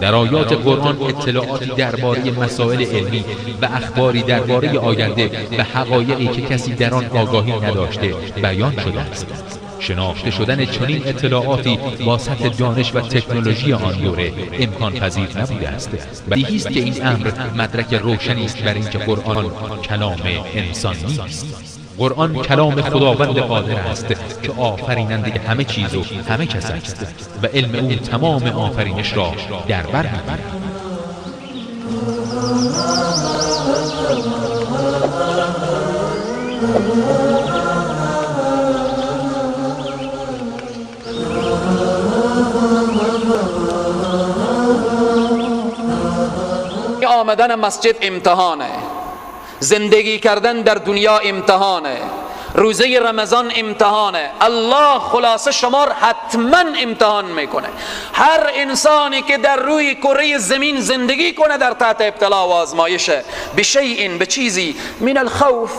در آیات قرآن اطلاعاتی درباره مسائل علمی و اخباری درباره آینده و حقایقی که کسی در آن آگاهی نداشته بیان شده است. شناخته شدن چنین اطلاعاتی با سطح دانش و تکنولوژی آن دوره امکان پذیر نبوده است. بدیهی است که این امر مدرک روشنی است بر اینکه قرآن کلام انسان نیست. قرآن کلام خداوند قادر است که آفریننده همه چیز و همه کس است و علم او تمام آفرینش را در بر می‌گیرد. آمدن مسجد امتحانه، زندگی کردن در دنیا امتحانه، روزه رمضان امتحانه. الله خلاصه شما حتما امتحان میکنه. هر انسانی که در روی کره زمین زندگی کنه در تحت ابتلا و آزمایشه. به شیء، به چیزی، من الخوف،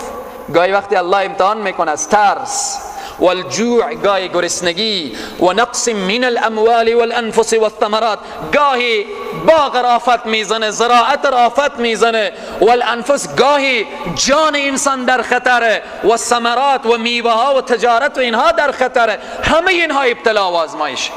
گاهی وقتی الله امتحان میکنه از ترس، والجوع، گاهی گرسنگی، و نقص من الاموال والانفس والثمرات، گاهی باغ رافت میزنه، زراعت رافت میزنه، والانفس، گاهی جان انسان در خطره، و ثمرات و میوه ها و تجارت و اینها در خطره. همه اینها ابتلا و آزمایش،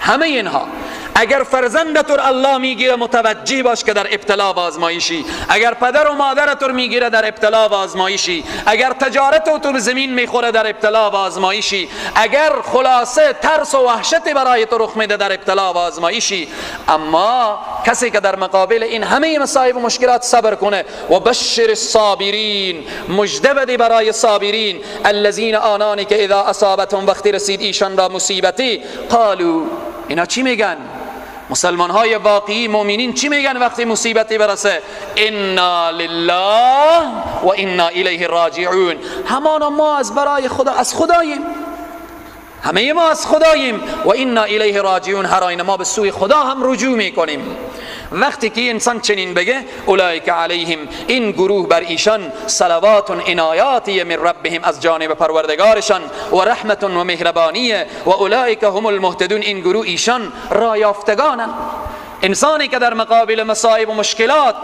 همه اینها. اگر فرزندت رو الله میگیره متوجه باش که در ابتلا و آزمایشی، اگر پدر و مادرت رو میگیره در ابتلا و آزمایشی، اگر تجارت تو زمین میخوره در ابتلا و آزمایشی، اگر خلاصه ترس و وحشت برای تو رخ میده در ابتلا و آزمایشی. اما کسی که در مقابل این همه مصائب و مشکلات صبر کنه، و بشر الصابرین، مژده بده برای صابرین، الذین آنانی که اذا اصابتهم، وقتی رسید ایشان را مصیبتی، قالوا، اینا چی میگن؟ مسلمان های واقعی مؤمنین چی میگن وقتی مصیبتی برسه؟ انا لله و انا الیه راجعون. همانا ما از برای خدا، از خداییم، همه ما از خداییم، و انا الیه راجعون، هر آینه ما به سوی خدا هم رجوع میکنیم. وقتی که انسان چنین بگه، اولئک علیهم، این گروه بر ایشان صلوات عنایاتی من ربهم، از جانب پروردگارشان، و رحمت و مهربانی، و اولئک هم المهتدون، این گروه ایشان رایافتگانند. انسانی که در مقابل مصائب و مشکلات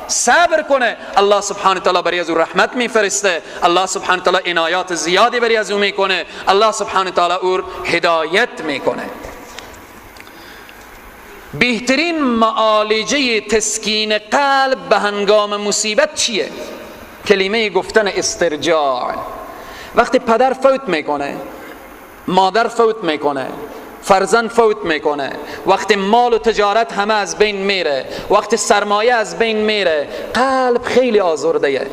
صبر کنه، الله سبحانه تعالی برای از او رحمت میفرسته، الله سبحانه تعالی عنایات زیادی برای از او میکنه، الله سبحانه تعالی او هدایت میکنه. بهترین معالجه تسکین قلب به هنگام مصیبت چیه؟ کلمه گفتن استرجاع. وقتی پدر فوت میکنه، مادر فوت میکنه، فرزند فوت میکنه، وقتی مال و تجارت همه از بین میره، وقتی سرمایه از بین میره، قلب خیلی آزرده.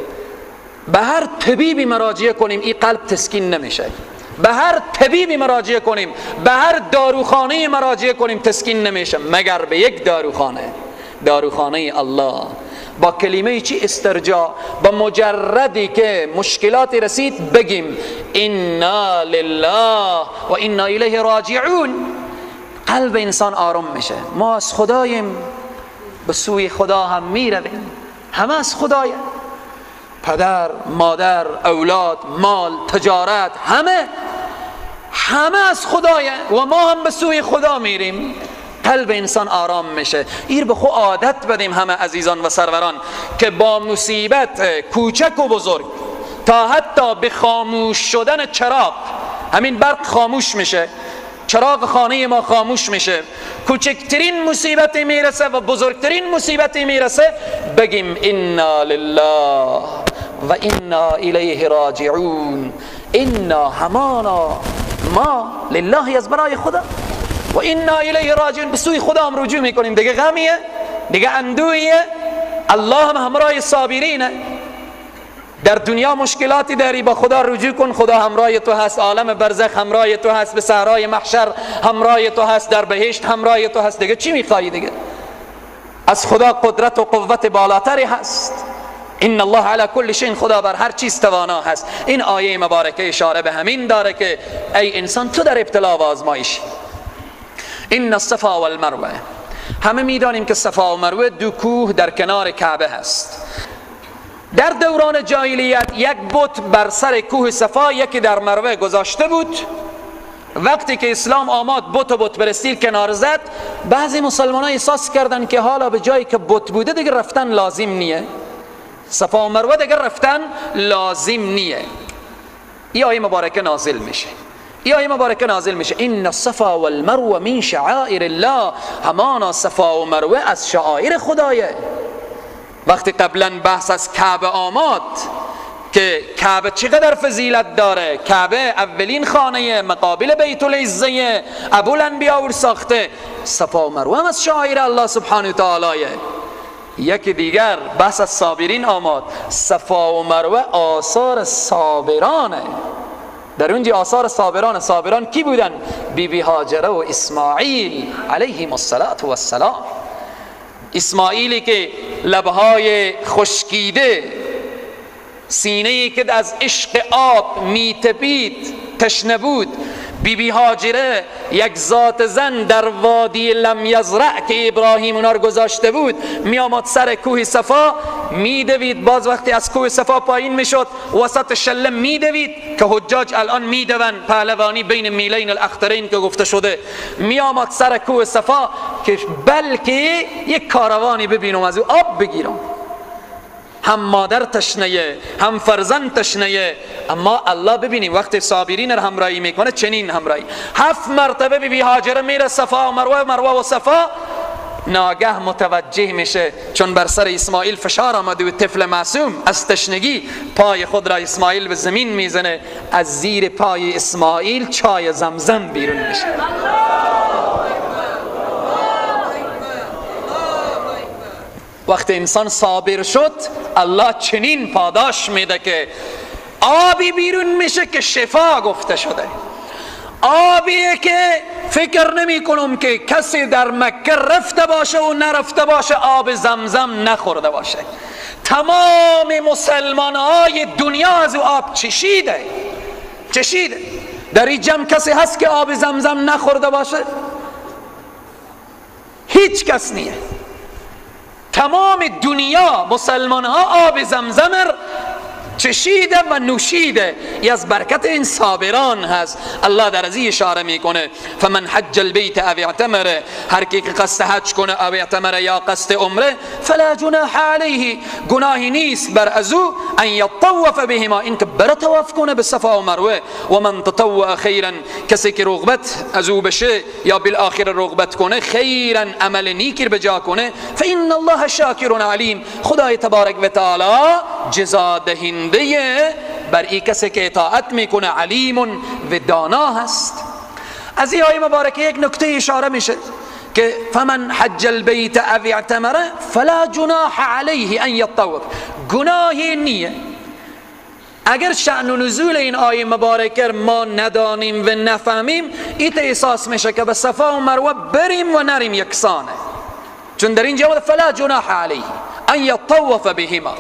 به هر طبیبی مراجعه کنیم این قلب تسکین نمیشه، به هر طبیبی مراجعه کنیم، به هر داروخانه مراجعه کنیم تسکین نمیشه، مگر به یک داروخانه، داروخانه الله. با کلمه چی؟ استرجاع. با مجردی که مشکلاتی رسید بگیم انا لله و انا الیه راجعون، قلب انسان آرام میشه. ما از خداییم، به سوی خدا هم میرویم، همه از خداییم، پدر، مادر، اولاد، مال، تجارت، همه همه از خدایه و ما هم به سوی خدا میریم. قلب انسان آرام میشه. ایر به خو عادت بدیم همه عزیزان و سروران که با مصیبت کوچک و بزرگ تا حتی به خاموش شدن چراغ، همین برق خاموش میشه، چراغ خانه ما خاموش میشه، کوچکترین مصیبتی میرسه و بزرگترین مصیبتی میرسه، بگیم انا لله و انا الیه راجعون. انا همانا، ما لله از برای خدا، و انا الیه راجعون، به سوی خدا هم رجوع میکنیم. دیگه غمیه، دیگه اندویه، الله هم همراه صابرینه. در دنیا مشکلاتی داری، با خدا رجوع کن، خدا همراه تو هست، عالم برزخ همراه تو هست، به صحرای محشر همراه تو هست، در بهشت همراه تو هست. دیگه چی میخوایی دیگه؟ از خدا قدرت و قوت بالاتری هست. ان الله علی کل شیء، خدا بر هر چیز توانا هست. این آیه مبارکه اشاره به همین داره که ای انسان تو در ابتلا و آزمایشی. ان الصفا والمروه، همه میدانیم که صفا و مروه دو کوه در کنار کعبه هست. در دوران جاهلیت یک بت بر سر کوه صفا، یکی در مروه گذاشته بود. وقتی که اسلام آمد بت و بت پرستی کنار زد، بعضی مسلمان ها احساس کردن که حالا به جایی که بت بوده دیگه رفتن لازم نیه، صفا و مروه دیگه رفتن لازم نیه. این آیه مبارکه نازل میشه، این آیه مبارکه نازل میشه، ان الصفا والمروه من شعائر الله، همانا صفا و مروه از شعائر خدایه. وقتی قبلا بحث از کعبه آمد که کعبه چقدر فضیلت داره، کعبه اولین خانه مقابل بیت العزه، ابوالانبیا اور ساخته، صفا و مروه هم از شعائر الله سبحانه و تعالی. یکی دیگر بحث از صابرین آمد، صفا و مروه آثار صابرانه. در اونجا آثار صابران، صابران کی بودن؟ بی بی هاجره و اسماعیل علیهم الصلاة والسلام. اسماعیلی که لبهای خشکیده، سینه‌ای که از عشق آب میتپید، تشنه بود. بی بی هاجره یک ذات زن در وادی لم یزرع که ابراهیم اونا رو گذاشته بود، می آمد سر کوه صفا میدوید، باز وقتی از کوه صفا پایین میشد وسط شله میدوید که حجاج الان میدون پهلوانی بین میلین الاخترین که گفته شده، می آمد سر کوه صفا که بلکه یک کاروانی ببینم از او آب بگیرم. هم مادر تشنه، هم فرزند تشنه، اما الله ببینیم وقتی صابرین را همراهی میکنه چنین همراهی. 7 مرتبه بی بی هاجره میره صفا و مروه، مروه و صفا، ناگه متوجه میشه چون بر سر اسماعیل فشار آمده و طفل معصوم از تشنگی پای خود را اسماعیل به زمین میزنه، از زیر پای اسماعیل چای زمزم بیرون میشه. وقتی انسان صابر شد الله چنین پاداش میده که آبی بیرون میشه که شفا گفته شده، آبیه که فکر نمی کنم که کسی در مکه رفته باشه و نرفته باشه آب زمزم نخورده باشه. تمام مسلمان های دنیا از او آب چشیده، چشیده. در این جمع کسی هست که آب زمزم نخورده باشه؟ هیچ کس نیه. تمام دنیا مسلمان ها آب زمزم چشیده و نوشیده. ای از برکت این صابران هست. الله در از این اشاره میکنه فمن حج البیت او اعتمر، هر کی که قصد حج کنه او اعتمر یا قصد عمره، فلا جناح علیه، گناهی نیست بر از او، ان یطوف بهما، این که بره طواف کنه به صفا و مروه. و من تطوع خیرا، کسی که رغبت از او بشه یا بالآخر رغبت کنه، خیرا عمل نیکی به جا کنه، فان الله شاکر علیم، خدای تبارک و تعالی جزا دهنده بر ای کسی که اطاعت میکنه، علیم و دانا هست. از این آیه مبارکه یک نکته اشاره میشه که فمن حج البیت او اعتمر فلا جناح علیه ان یطوف، گناهی نیه. اگر شأن و نزول این آیه مبارکه ما ندانیم و نفهمیم، این احساس میشه که به صفا و مروه بریم و نریم یکسانه، چون در اینجا فلا جناح علیه ان یطوف بهما.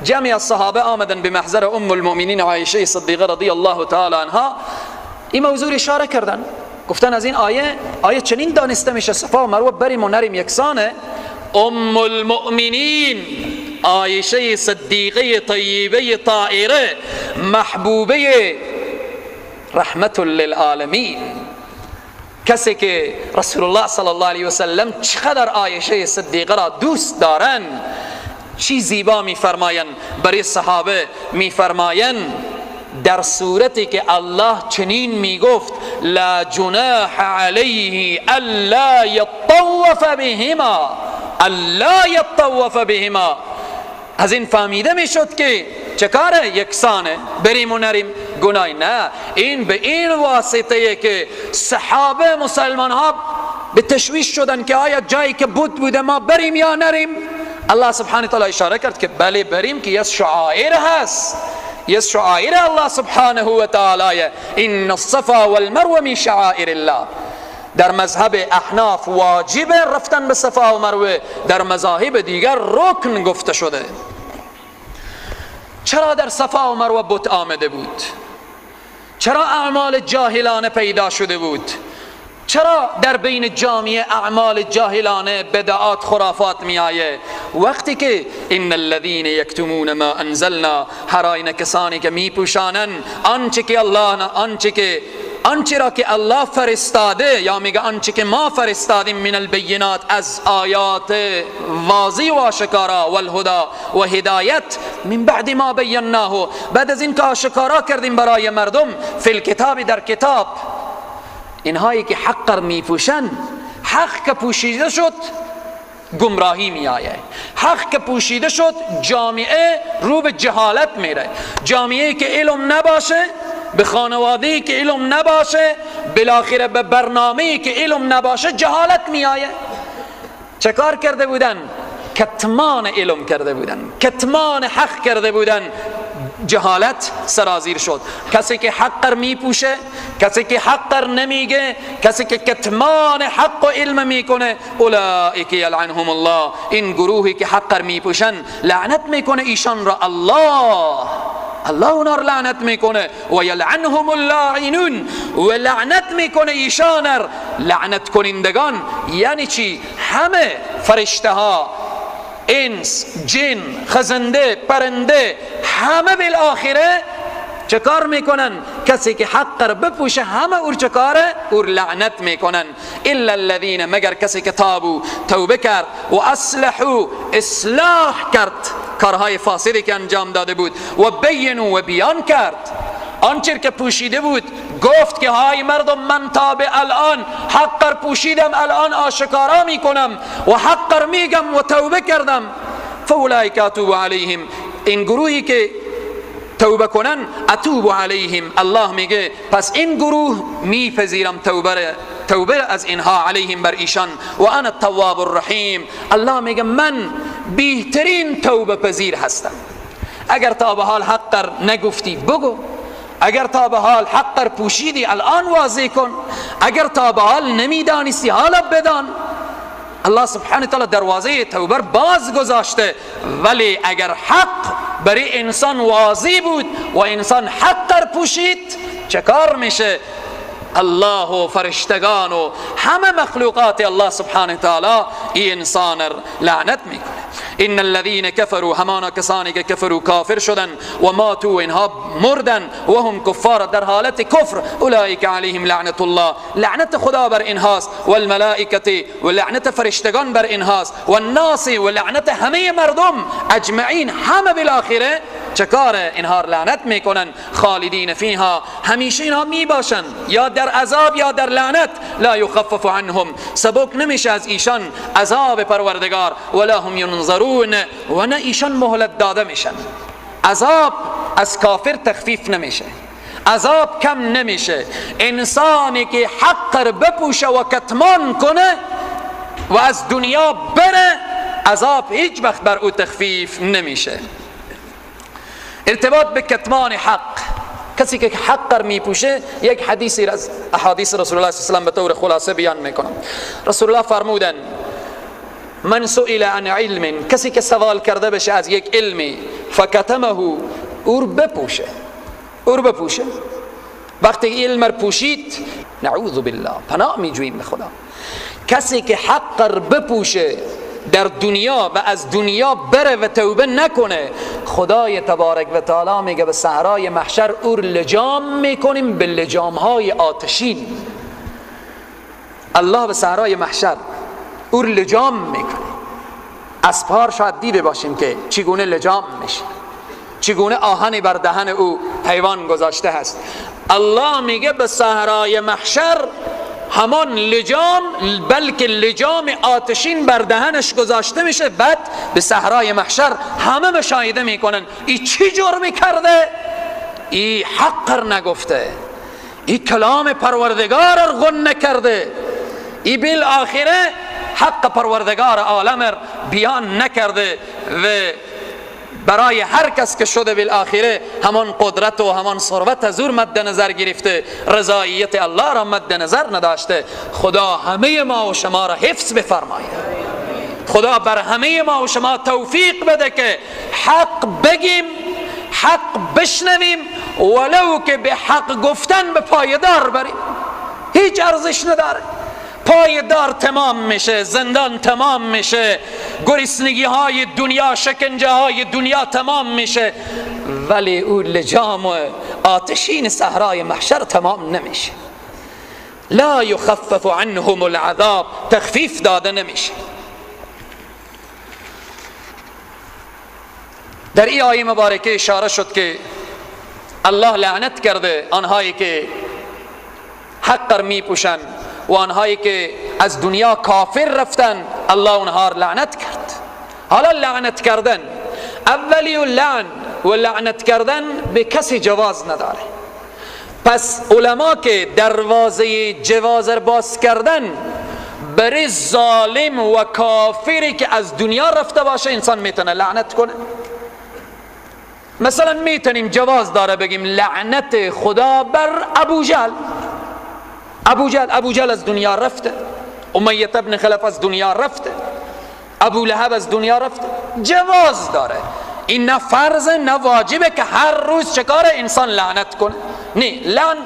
جمع الصحابه آمدن به محضر ام المؤمنین عایشه صدیقه رضی الله تعالی عنها، این موضوع اشاره کردن، گفتن از این آیه، آیه چنین دانسته میشه صفا و مروه بریم و نریم یکسانه. ام المؤمنین عایشه صدیقه طیبه طائره محبوبه رحمت للعالمین، کسی که رسول الله صلی الله علیه وسلم چقدر عایشه صدیقه را دوست دارن، چی زیبا میفرمایند برای صحابه، میفرمایند در صورتی که الله چنین میگفت لا جناح علیه الا یطوف بهما، الا یطوف بهما، از این فهمیده میشد که چه کاره یکسانه، بریم و نریم گناهی نه. این به این واسطه که صحابه مسلمان ها به تشویش شدن که آیا جایی که بود بوده ما بریم یا نریم. الله سبحانه تعالی اشاره کرد که بله بریم، که یه شعائر هست، یه شعائر الله سبحانه و تعالی، ان الصفا والمروه من شعائر الله. در مذهب احناف واجب رفتن به صفا و مروه، در مذاهب دیگر رکن گفته شده. چرا در صفا و مروه بت آمده بود؟ چرا اعمال جاهلانه پیدا شده بود؟ چرا در بین جامعه اعمال جاهلانه، بدعات، خرافات میآیه؟ وقتی که ان الذين یکتمون ما انزلنا، هر آینه کسانی که میپوشانن آنچه که الله، آنچه را که الله فرستاده، یا میگه آنچه که ما فرستادیم، من البینات، از آیات واضح و آشکارا، والهدى و هدایت، من بعد ما بیناه، بعد از اینکه آشکارا کردیم برای مردم، فی الکتاب، در کتاب. اینهایی که حق را میپوشن، حق که پوشیده شد گمراهی میآید، حق که پوشیده شد جامعه رو به جهالت میره. جامعه که علم نباشه، به خانواده که علم نباشه، بالاخره به برنامه که علم نباشه، جهالت میآید. چه کار کرده بودن؟ کتمان علم کرده بودن، کتمان حق کرده بودن، جهالت سرازیر شد. کسی که حق میپوشه، کسی که حق نمیگه، کسی که کتمان حق و علم میکنه، اولئک یلعنهم الله، این گروهی که حق میپوشن لعنت میکنه ایشان را الله، الله اونا را لعنت میکنه، و یلعنهم اللاعنون، و لعنت میکنه ایشان لعنت کنندگان. یعنی چی؟ همه فرشته ها، انس، جن، خزنده، پرنده، همه بالآخره چه کار میکنن؟ کسی که حق را بپوشه همه اور چه کاره؟ اور لعنت میکنن. الا الذین، مگر کسی که تابو، توبه کرد، و اصلحو، اصلاح کرد کارهای فاسدی که انجام داده بود، و بینو، و بیان کرد آنچه که پوشیده بود، گفت که های مردم من تا به الان حق را پوشیدم، الان آشکارا میکنم و حق را میگم و توبه کردم. فاولئک اتوب علیهم، این گروهی که توبه کنن، اتوب علیهم، الله میگه پس این گروه میپذیرم توبه از اینها، علیهم، بر ایشان، و انا التواب الرحیم، الله میگه من بهترین توبه پذیر هستم. اگر تا به حال حق را نگفتی بگو، اگر تا به حال حق را پوشیدی الان واضح کن، اگر تا به حال نمیدانستی حالا بدان. الله سبحانه تعالی دروازه توبه باز گذاشته، ولی اگر حق برای انسان واضح بود و انسان حق را پوشید چه کار میشه؟ الله و فرشتگان و همه مخلوقات الله سبحانه تعالی این انسان لعنت میکنه. ان الذين كفروا، همانا کسانی که کفروا، کافر شدن، و ماتوا، اینها مردن، و هم کفار، در حالت کفر، اولئک علیهم لعنت الله، لعنت خدا بر اینهاست، و الملائکه، و لعنت فرشتگان بر اینهاست، و الناس، و لعنت همه مردم اجمعین، همه بالاخره چکار اینها لعنت میکنن. خالدین فیها، همیشه اینها میباشن، یا در عذاب یا در لعنت. لا یخفف عنهم، سبک نمیشه از ایشان عذاب پروردگار، ولا هم ینظرون، و نه ایشان مهلت داده میشن. عذاب از کافر تخفیف نمیشه، عذاب کم نمیشه. انسانی که حق را بپوشه و کتمان کنه و از دنیا بره، عذاب هیچ وقت بر او تخفیف نمیشه. ارتباط به کتمان حق، کسی که حق را میپوشه، یک حدیثی از احادیث رسول الله صلی الله علیه و سلم به طور خلاصه بیان میکنم. رسول الله فرمودن من سئل عن علم، کسی که سوال کرده بشه از یک علمی، فکتمه، اور بپوشه، اور بپوشه. وقتی علم را پوشید، نعوذ بالله، پناه میجوییم به خدا. کسی که حق را بپوشه در دنیا و از دنیا بره و توبه نکنه، خدای تبارک و تعالی میگه به صحرای محشر اور لجام میکنیم به لجامهای آتشین. الله به صحرای محشر اور لجام میکنه. اسپار شاید دیده باشیم که چگونه لجام میشه، چگونه آهنی بر دهن او حیوان گذاشته هست. الله میگه به صحرای محشر همان لجام، بلکه لجام آتشین بر دهنش گذاشته میشه. بعد به صحرای محشر همه مشاهده میکنن ای چی جرمی کرده، ای حق نگفته، ای کلام پروردگار غن نکرده، ای بالآخره حق پروردگار عالم بیان نکرده. و برای هر کس که شده بالآخره همان قدرت و همان ثروت زور مد نظر گرفته، رضاییت الله را مد نظر نداشته. خدا همه ما و شما را حفظ بفرماید. خدا بر همه ما و شما توفیق بده که حق بگیم، حق بشنویم، ولو که به حق گفتن به پایدار بریم. هیچ ارزش نداره. پای دار تمام میشه، زندان تمام میشه، گرسنگی های دنیا، شکنجه های دنیا تمام میشه، ولی او لجام و آتشین صحرای محشر تمام نمیشه. لا یخفف عنهم العذاب، تخفیف داده نمیشه. در این آیه مبارکه اشاره شد که الله لعنت کرده آنهایی که حق را میپوشن و آنهایی که از دنیا کافر رفتن، الله اونها را لعنت کرد. حالا لعنت کردن، اولی و لعن و لعنت کردن به کسی جواز نداره. پس علما که دروازه جواز را باز کردن برای ظالم و کافری که از دنیا رفته باشه، انسان میتونه لعنت کنه. مثلا میتونیم جواز داره بگیم لعنت خدا بر ابو جهل. ابو جهل از دنیا رفته، امیه ابن خلف از دنیا رفته، ابو لهب از دنیا رفته، جواز داره. این نه فرض نه واجبه که هر روز چکار انسان لعنت کنه. نه، لعن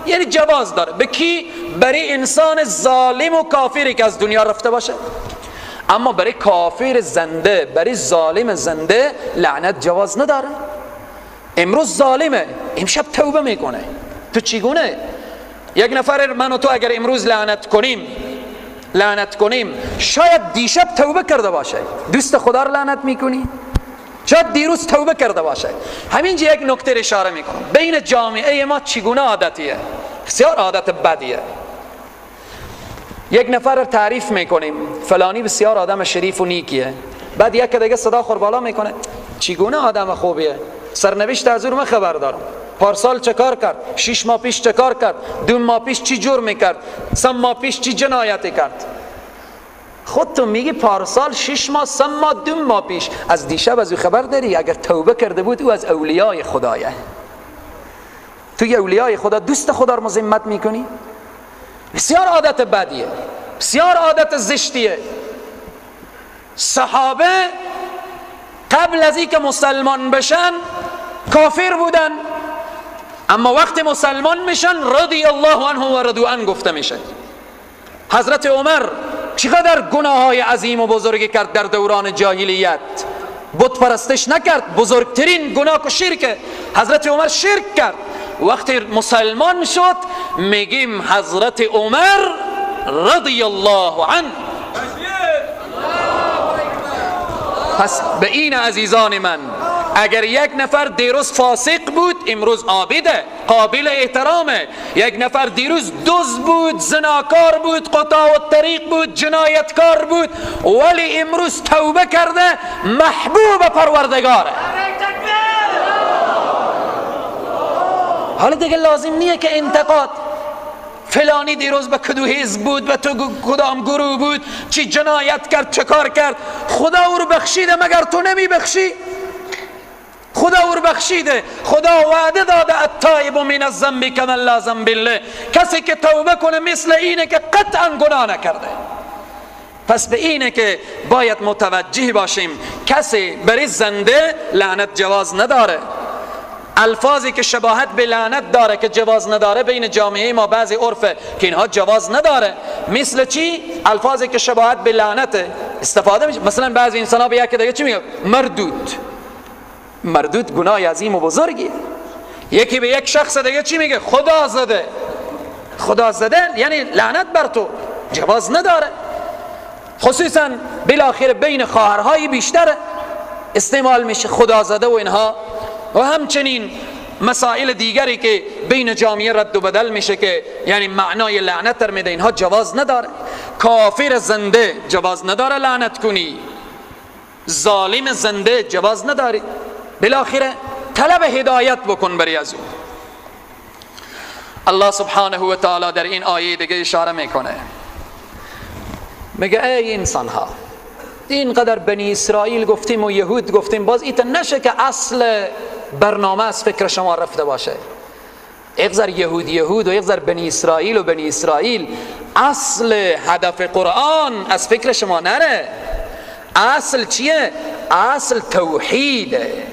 یعنی جواز داره به کی؟ برای انسان ظالم و کافری که از دنیا رفته باشه. اما برای کافر زنده، برای ظالم زنده لعنت جواز نداره. امروز ظالمه، امشب توبه میکنه. تو چگونه؟ یک نفر من و تو اگر امروز لعنت کنیم شاید دیشب توبه کرده باشه. دوست خدا رو لعنت میکنی؟ شاید دیروز توبه کرده باشه. همینجا یک نکته اشاره میکنم. بین جامعه ما چگونه عادتیه؟ بسیار عادت بدیه. یک نفر رو تعریف میکنیم، فلانی بسیار آدم شریف و نیکیه، بعد یک دیگه صدا خور بالا میکنه، چگونه آدم خوبیه، سرنوشت از او من خبر دارم، پارسال چه کار کرد، 6 ماه پیش چه کار کرد، 2 ماه پیش چی جرم کرد، 3 ماه پیش چی جنایتی کرد. خودتون میگی پارسال 6 ماه، 3 ماه، 2 ماه پیش، از دیشب از او خبر داری؟ اگر توبه کرده بود او از اولیای خدایه. توی اولیای خدا، دوست خدا رو مذمت میکنی؟ بسیار عادت بدیه، بسیار عادت زشتیه. صحابه قبل از اینکه مسلمان بشن کافر بودن، اما وقتی مسلمان میشن رضی الله عنه و رضوا عنه گفته میشه. حضرت عمر چقدر گناه های عظیم و بزرگی کرد در دوران جاهلیت، بت پرستش نکرد، بزرگترین گناه که شرکه، حضرت عمر شرک کرد. وقتی مسلمان شد میگیم حضرت عمر رضی الله عنه. پس به این عزیزان من، اگر یک نفر دیروز فاسق بود امروز عابده، قابل احترامه. یک نفر دیروز دزد بود، زناکار بود، قطاع الطریق بود، جنایتکار بود، ولی امروز توبه کرده، محبوب پروردگاره. حالا دیگه لازم نیه که انتقاد، فلانی دیروز به کدو حزب بود، به تو کدام گروه بود، چی جنایت کرد، چه کار کرد، خدا او رو بخشیده مگر تو نمی بخشی؟ خدا او رو بخشیده، خدا وعده داده التائب من الذنب کمن لا ذنب له، کسی که توبه کنه مثل اینه که قطعا گناه نکرده. پس به اینه که باید متوجه باشیم کسی برای زنده لعنت جواز نداره. الفاظی که شباهت به لعنت داره که جواز نداره بین جامعه ما بعضی عرفه که اینها جواز نداره. مثل چی؟ الفاظی که شباهت به لعنت استفاده میشه. مثلا بعضی انسان ها به یک دیگه چی میگه؟ مردود. مردود گناه عظیم و بزرگیه. یکی به یک شخص دیگه چی میگه؟ خدا زده. خدا زده یعنی لعنت بر تو، جواز نداره. خصوصا بالاخره بین خواهرهای بیشتر استعمال میشه خدا زده و اینها، و همچنین مسائل دیگری که بین جامعه رد و بدل میشه که یعنی معنای لعنت در میده، اینها جواز نداره. کافر زنده جواز نداره لعنت کنی، ظالم زنده جواز نداری. بالاخره طلب هدایت بکن بری از او. الله سبحانه و تعالی در این آیه دیگه اشاره میکنه، میگه ای انسان ها، اینقدر بنی اسرائیل گفتیم و یهود گفتیم، باز ایت نشه که اصل برنامه از فکر شما رفته باشه. اغزر یهود یهود و اغزر بنی اسرائیل و بنی اسرائیل، اصل هدف قرآن از فکر شما نره. اصل چیه؟ اصل توحیده.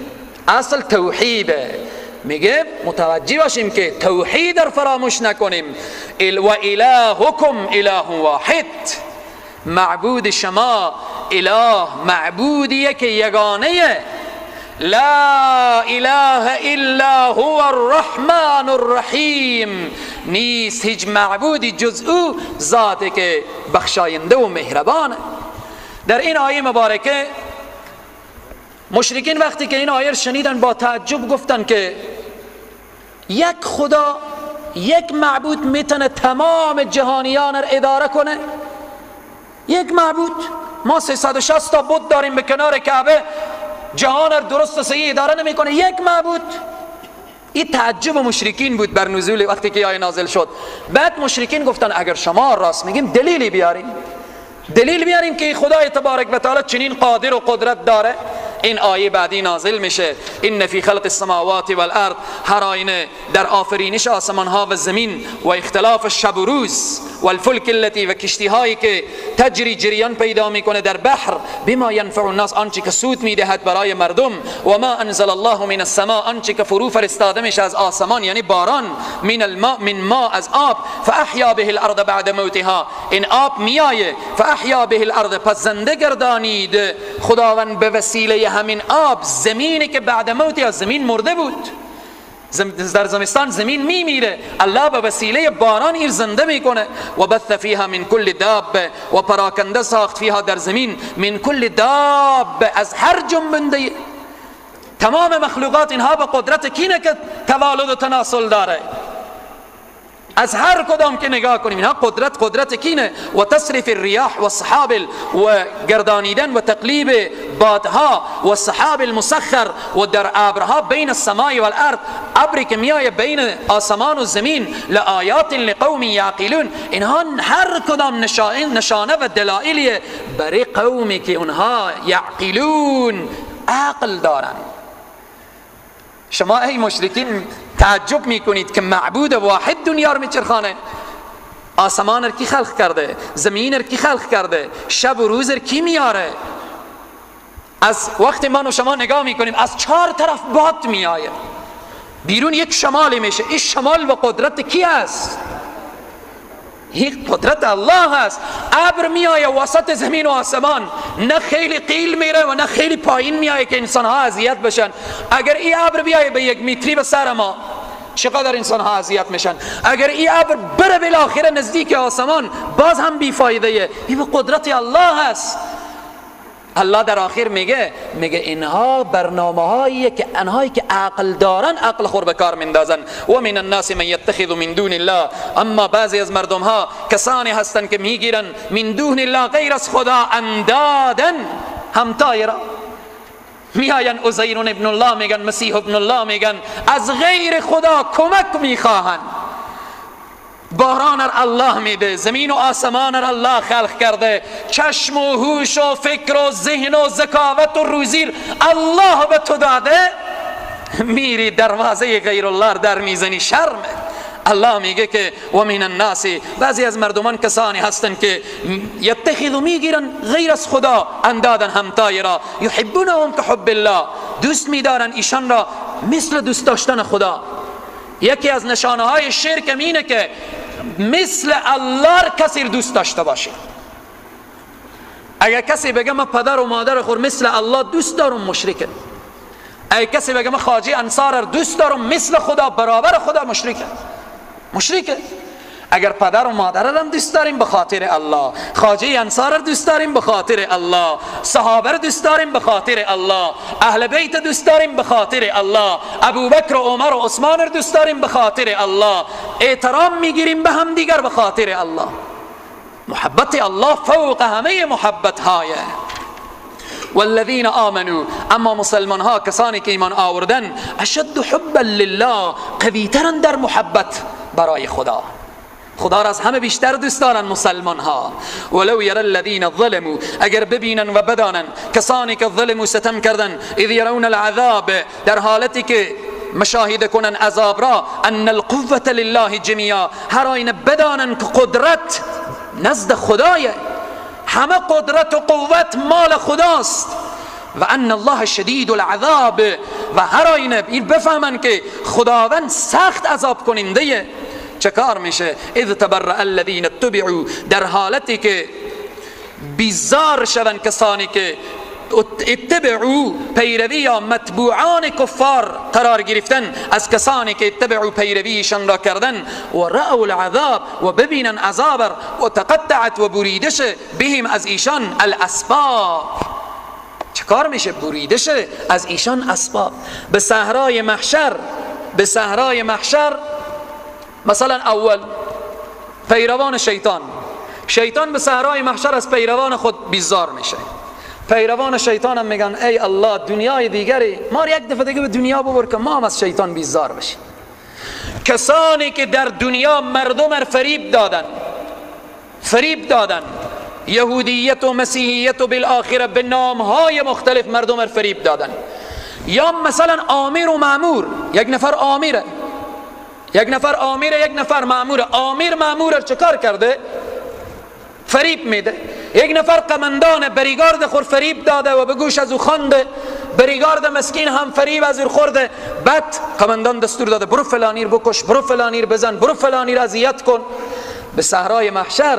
اصل توحیده. میگه متوجه باشیم که توحید را فراموش نکنیم. و الهکم اله واحد، معبود شما اله معبودیه که یگانه. لا اله الا هو الرحمن الرحیم، نیست هیچ معبودی جز او، ذاتی که بخشاینده و مهربانه. در این آیه مبارکه مشرکین وقتی که این آیه شنیدن با تعجب گفتن که یک خدا، یک معبود میتونه تمام جهانیان را اداره کنه؟ یک معبود؟ ما 360 تا بت داریم به کنار کعبه، جهان را درست و صحیح اداره نمیکنه، یک معبود؟ این تعجب مشرکین بود بر نزول وقتی که آیه نازل شد. بعد مشرکین گفتن اگر شما راست میگیم دلیلی بیاریم، دلیل بیاریم که خدای تبارک و تعالی چنین قادر و قدرت داره. این آیه بعدی نازل میشه، ان فی خلق السماوات والارض، هر آینه در آفرینش آسمان ها و زمین و اختلاف شب و روز و الفلک التي و کشتی هایی که تجری جریان پیدا میکنه در بحر، بما ینفع الناس، آنچه که سود میدهد برای مردم، و ما انزل الله من السماء، آنچه که فرو فرستاده میشه از آسمان یعنی باران، من الماء، من ما از آب، فاحیا به الارض بعد موتها، این آب میایه، فاحیا به الارض، پس زنده گردانید خداوند به وسیله همین آب زمینی که بعد موت یا زمین مرده بود، در زمستان زمین میمیره، الله به وسیله باران ایر زنده میکنه. و بث فیها من کل داب، و پراکنده ساخت فیها در زمین، من کل داب، از هر جنبنده. تمام مخلوقات اینها به قدرت کینه که تولد و تناسل داره، از هر کدام که نگاه کنیم اینها قدرت کینه. و تصریف الریاح و السحاب، و گردانیدن و تقلیب بادها، و السحاب المسخر، و در ابرها بین السماء والارض، ابری که میایه بین آسمان و زمین، لآیات لقوم یعقلون، اینها هر کدام نشانه و دلایلی برای قومی که اونها یعقلون، عقل دارن. شما ای مشرکین تعجب میکنید که معبود واحد دنیا رو میچرخانه، آسمان رو کی خلق کرده، زمین رو کی خلق کرده، شب و روز رو کی میاره؟ از وقت من و شما نگاه میکنیم از چهار طرف باد میآید بیرون، یک شمالی میشه، این شمال و قدرت کی است؟ یک قدرت الله هست. ابر میآید وسط زمین و آسمان، نه خیلی قیل میره و نه خیلی پایین میآید که انسان ها اذیت بشن. اگر این ابر بیایه به 1 متری به سر ما، چقدر انسان ها اذیت میشن. اگر این ابر بره بالاخره نزدیک آسمان، باز هم بیفایده. این به قدرت الله هست. الله در آخر میگه اینها برنامه هایی که انهایی که عقل دارن عقل خور به کار میندازن. و من الناس من یتخذ من دون الله، اما بعضی از مردم ها کسانی هستن که میگیرن من دون الله، غیر از خدا، اندادن، همتای را میآین، عزیر ابن الله میگن، مسیح ابن الله میگن، از غیر خدا کمک میخواهن. باران را الله میده، زمین و آسمان را الله خلق کرده، چشم و هوش و فکر و ذهن و ذکاوت و روزی الله به تو داده، میری دروازه غیر الله در میزنی، شرمه. الله میگه که و من الناس، بعضی از مردمان کسانی هستند که یتخذ، میگیرن غیر از خدا اندادن، همتای را، یحبونهم کحب الله، دوست میدارن ایشان را مثل دوست داشتن خدا. یکی از نشانه های شرک اینه که مثل الله کسی دوست داشته باشه. اگر کسی بگه من پدر و مادر خود مثل الله دوست دارم، مشرکه. اگر کسی بگه من خواجه انصار دوست دارم مثل خدا، برابر خدا، مشرکه، مشرکه. اگر پدر و مادر را دوست داریم به خاطر الله، خواجه انصار را دوست داریم به خاطر الله، صحابه را دوست داریم به خاطر الله، اهل بیت دوست داریم به خاطر الله، ابوبکر و عمر و عثمان را دوست داریم به خاطر الله، احترام میگیریم به هم دیگر به خاطر الله. محبت الله فوق همه محبت های. والذین آمنوا، اما مسلمان ها کسانی که ایمان آوردن، اشد حبا لله، قویترن در محبت برای خدا، خدا را از همه بیشتر دوست دارن مسلمان ها. ولو یر الذین ظلموا، اگر ببینن و بدانن کسانی که ظلموا ستم کردن، اذ یرون العذاب، در حالتی که مشاهده کنن عذاب را، ان القوة لله جميعا، هر آینه بدانن که قدرت نزد خدایه، همه قدرت و قوت مال خداست. و ان الله شدید العذاب، و هر آینه این بفهمن که خداوند سخت عذاب کننده. چه کار میشه؟ اذ تبرأ الذین اتبعوا، در حالتی که بیزار شوند کسانی که اتبعوا پیروی یا متبوعان کفار قرار گرفتن از کسانی که اتبعوا پیرویشان را کردن، و رأوا العذاب و ببینن عذاب، و تقطعت و بریدش بهم از ایشان الاسباب. چه کار میشه؟ بریدش از ایشان اسباب. به صحرای محشر، به صحرای محشر مثلا اول پیروان شیطان، شیطان به صحرای محشر از پیروان خود بیزار میشه. پیروان شیطان هم میگن ای الله دنیای دیگری ما رو یک دفعه دیگه به دنیا ببر که ما هم از شیطان بیزار بشیم. کسانی که در دنیا مردم را فریب دادن، فریب دادن، یهودیت و مسیحیت و بالآخره به نامهای مختلف مردم را فریب دادن. یا مثلا آمیر و مامور، یک نفر آمیره، یک نفر آمیره، یک نفر ماموره. آمیر مامور چه کار کرده؟ فریب میده. یک نفر قمندان بریگارد خور فریب داده و به گوش از او خوانده، بریگارد مسکین هم فریب از او خورده. بعد قمندان دستور داده برو فلانیر بکش، برو فلانیر بزن، برو فلانیر اذیت کن. به صحرای محشر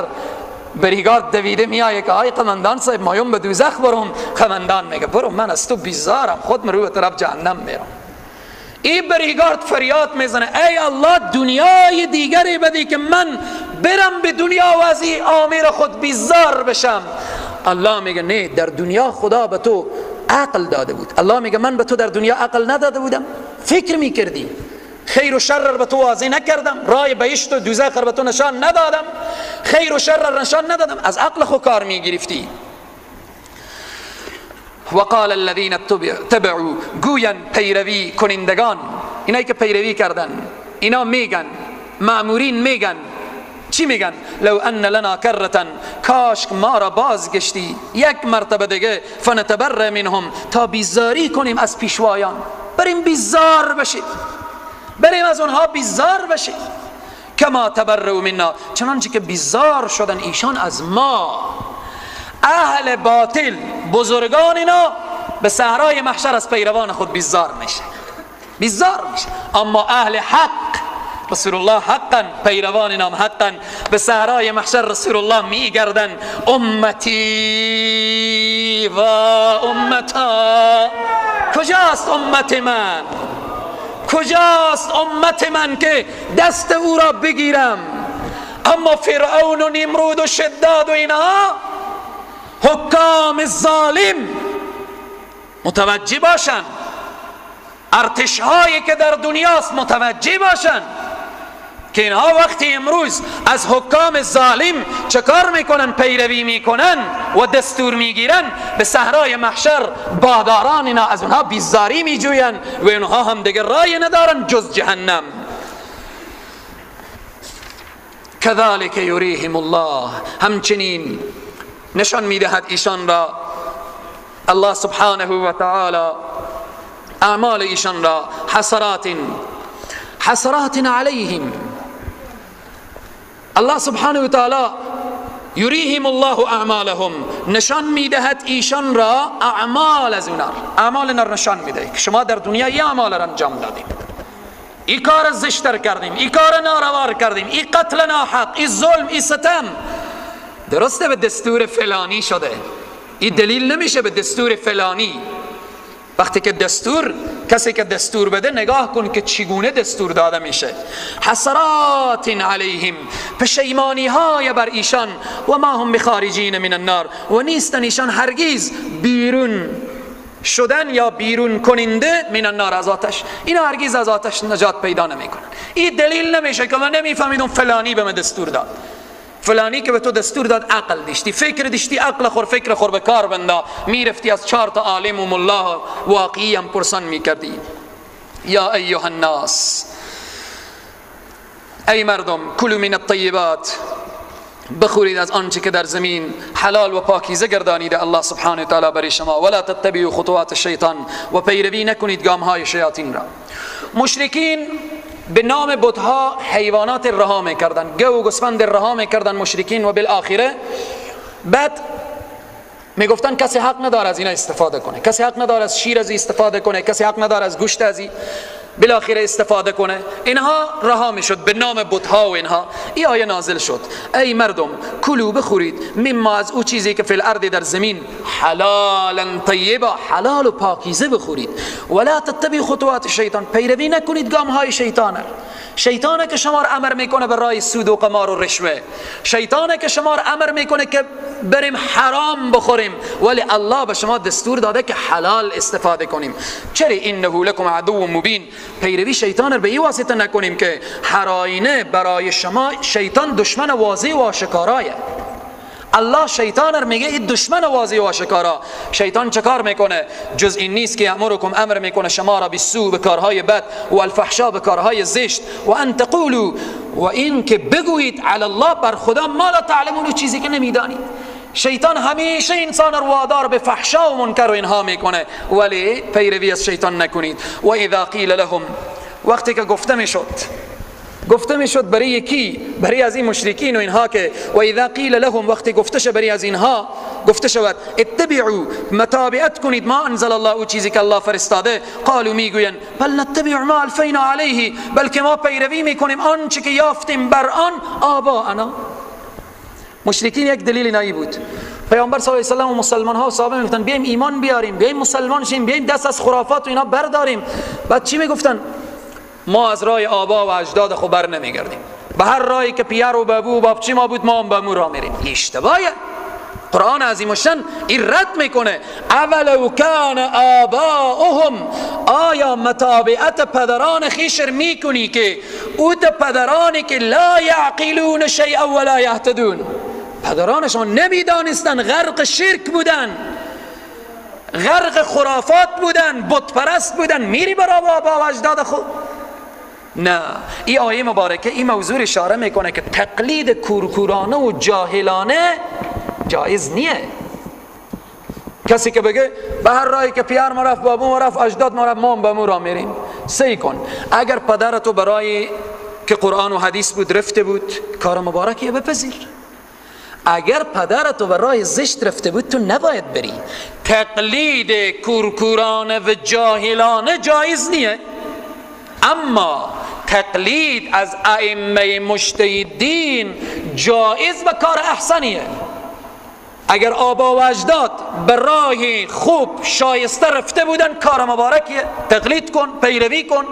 بریگارد دویده میایه که آی قمندان صاحب مایم به دوزخ برم. قمندان میگه برو من از تو بیزارم، خود من رو به طرف جهنم میرم. این بریگارد فریاد میزنه ای الله دنیای دیگری بدی که من برم به دنیا و از این آمیر خود بیزار بشم. الله میگه نه، در دنیا خدا به تو عقل داده بود. الله میگه من به تو در دنیا عقل نداده بودم، فکر میکردی، خیر و شر به تو واضح نکردم، رای بهشت و دوزخ به تو نشان ندادم، خیر و شر نشان ندادم، از عقل خود کار میگرفتی. وقال الذين تبعوا، گوین پیروی کنندگان، اینایی که پیروی کردن اینا میگن، مامورین میگن، چی میگن؟ لو ان لنا کرة، کاش ما را بازگشتی یک مرتبه دیگه، فنتبرأ منهم، تا بیزاری کنیم از پیشوایان، بریم بیزار بشیم، بریم از اونها بیزار بشیم. کما تبرؤ منا، چنانچه که بیزار شدن ایشان از ما. اهل باطل بزرگان اینا به صحرای محشر از پیروان خود بیزار میشه، بیزار میشه. اما اهل حق، رسول الله حقا، پیروان نام حقا، به صحرای محشر رسول الله میگردن، امتی و امتا، کجاست امت من؟ کجاست امت من که دست او را بگیرم؟ اما فرعون و نمرود و شداد و اینها حکام ظالم متوجه باشن، ارتش هایی که در دنیاست متوجه باشن که اینها وقتی امروز از حکام ظالم چه کار میکنن؟ پیروی میکنن و دستور میگیرن، به صحرای محشر باداران اینا از اونها بیزاری میجوین و اینها هم دیگه رای ندارن جز جهنم. كذلك یریهم الله، همچنین نشان میدهد ایشان را الله سبحانه و تعالی اعمال ایشان را، حسرات، حسرات علیهم. الله سبحانه و تعالی یریهم الله اعمالهم، نشان میدهد ایشان را اعمال از اونار، اعمال نر نشان میده که شما در دنیا یه اعمال را انجام دادیم، ای کار زشتر کردیم، ای کار ناروا کردیم، ای قتل ناحق، ای ظلم، ای ستم. درسته به دستور فلانی شده، این دلیل نمیشه به دستور فلانی. وقتی که دستور، کسی که دستور بده نگاه کن که چگونه دستور داده میشه. حسرات علیهم، پشیمانی های بر ایشان، و ما هم بخارجین من النار، و نیستن ایشان هرگز بیرون شدن یا بیرون کننده من النار، از آتش. اینا هرگز از آتش نجات پیدا نمیکنن. این دلیل نمیشه که من نمیفهمیدم فلانی به من دستور داد. فلانی که به تو دستور داد عقل داشتی، فکر داشتی، عقل خور فکر خور به کار بندا، میرفتی از چهار تا عالم و ملا واقعی هم پرسان میکردی. یا ایها الناس، ای مردم، کلوا من الطیبات، بخورید از آنچه که در زمین حلال و پاکیزه گردانیده الله سبحانه و تعالی برای شما. ولا تتبعوا خطوات الشیطان، و پیروی نکنید گامهای شیاطین را. مشرکین به نام بتها حیوانات رها میکردن، گو و گوسفند رها میکردن مشرکین، و بالآخره بعد میگفتن کسی حق نداره از اینا استفاده کنه، کسی حق نداره از شیر از استفاده کنه، کسی حق نداره از گوشت از بالاخره استفاده کنه. اینها رها میشد به نام بت‌ها و اینها. این آیه نازل شد: ای مردم کلو بخورید، مما از او چیزی که فی الارض در زمین، حلالا طیبا، حلال و پاکیزه بخورید، ولا تتبعوا خطوات الشیطان، پیروی نکنید گام های شیطان. شیطانه که شما را امر میکنه به راه سود و قمار و رشوه، شیطانه که شما را امر میکنه که بریم حرام بخوریم، ولی الله به شما دستور داده که حلال استفاده کنیم. چرا؟ انه لکم عدو مبین. پیروی شیطان را به این واسطه نکنیم که هر آینه برای شما شیطان دشمن واضح و آشکارایه. الله شیطان را میگه این دشمن واضح و آشکارا. شیطان چه کار میکنه؟ جز این نیست که یامرکم، امر میکنه شما را بالسوء، به کارهای بد، و الفحشا، به کارهای زشت، و ان تقولوا، و این که بگویید، علی الله، بر خدا، ما لا تعلمون، چیزی که نمیدانید. شیطان همیشه انسان رو وادار به فحشا و منکر و اینها میکنه، ولی پیروی از شیطان نکنید. و اذا قیل لهم، وقتی که گفته میشد، گفته میشد برای کی؟ برای از این مشرکین و اینها که و اذا قیل لهم، وقتی گفته شد برای از اینها گفته شود اتبعوا، متابعت کنید، ما انزل الله، او چیزی که الله فرستاده، قالوا، میگوین، بل نتبع ما الفینا علیه، بلکه ما پیروی میکنیم آنچه که یافتیم بر آن آباءنا. مشرکین یک دلیل نایی بود. پیامبر صلی الله علیه و سلم و مسلمان ها و صحابه میگفتن بیایم ایمان بیاریم، بیایم مسلمان شیم، بیایم دست از خرافات و اینا برداریم. بعد چی میگفتن؟ ما از راه آبا و اجداد خود بر نمیگردیم، به هر راهی که پیر و بابو و بابچی ما بود ما هم به مو راه میریم. اشتباهه. قرآن عظیم الشان این رد میکنه. اولو کان آباؤهم، آیا متابعت پدران خیش میکنی که او پدرانی که لا یعقلون شیئا ولا یهتدون، پدرانشان نمیدانستن، غرق شرک بودن، غرق خرافات بودن، بت پرست بودن، میری برای آبا و اجداد خود؟ نه. این آیه مبارکه این موضوع اشاره میکنه که تقلید کورکورانه و جاهلانه جایز نیه. کسی که بگه به هر راهی که پیار ما رفت، بابو ما رفت، اجداد ما رفت، ما هم به مو راه میریم، سی کن. اگر پدرتو برای که قرآن و حدیث بود رفته بود، کار مبارکیه، بپذیر. اگر پدرتو برای زشت رفته بود، تو نباید بری. تقلید کورکورانه و جاهلانه جایز نیه، اما تقلید از ائمه مجتهدین جایز و کار احسنیه. اگر آبا و اجداد به راه خوب شایسته رفته بودن، کار مبارکیه، تقلید کن، پیروی کن.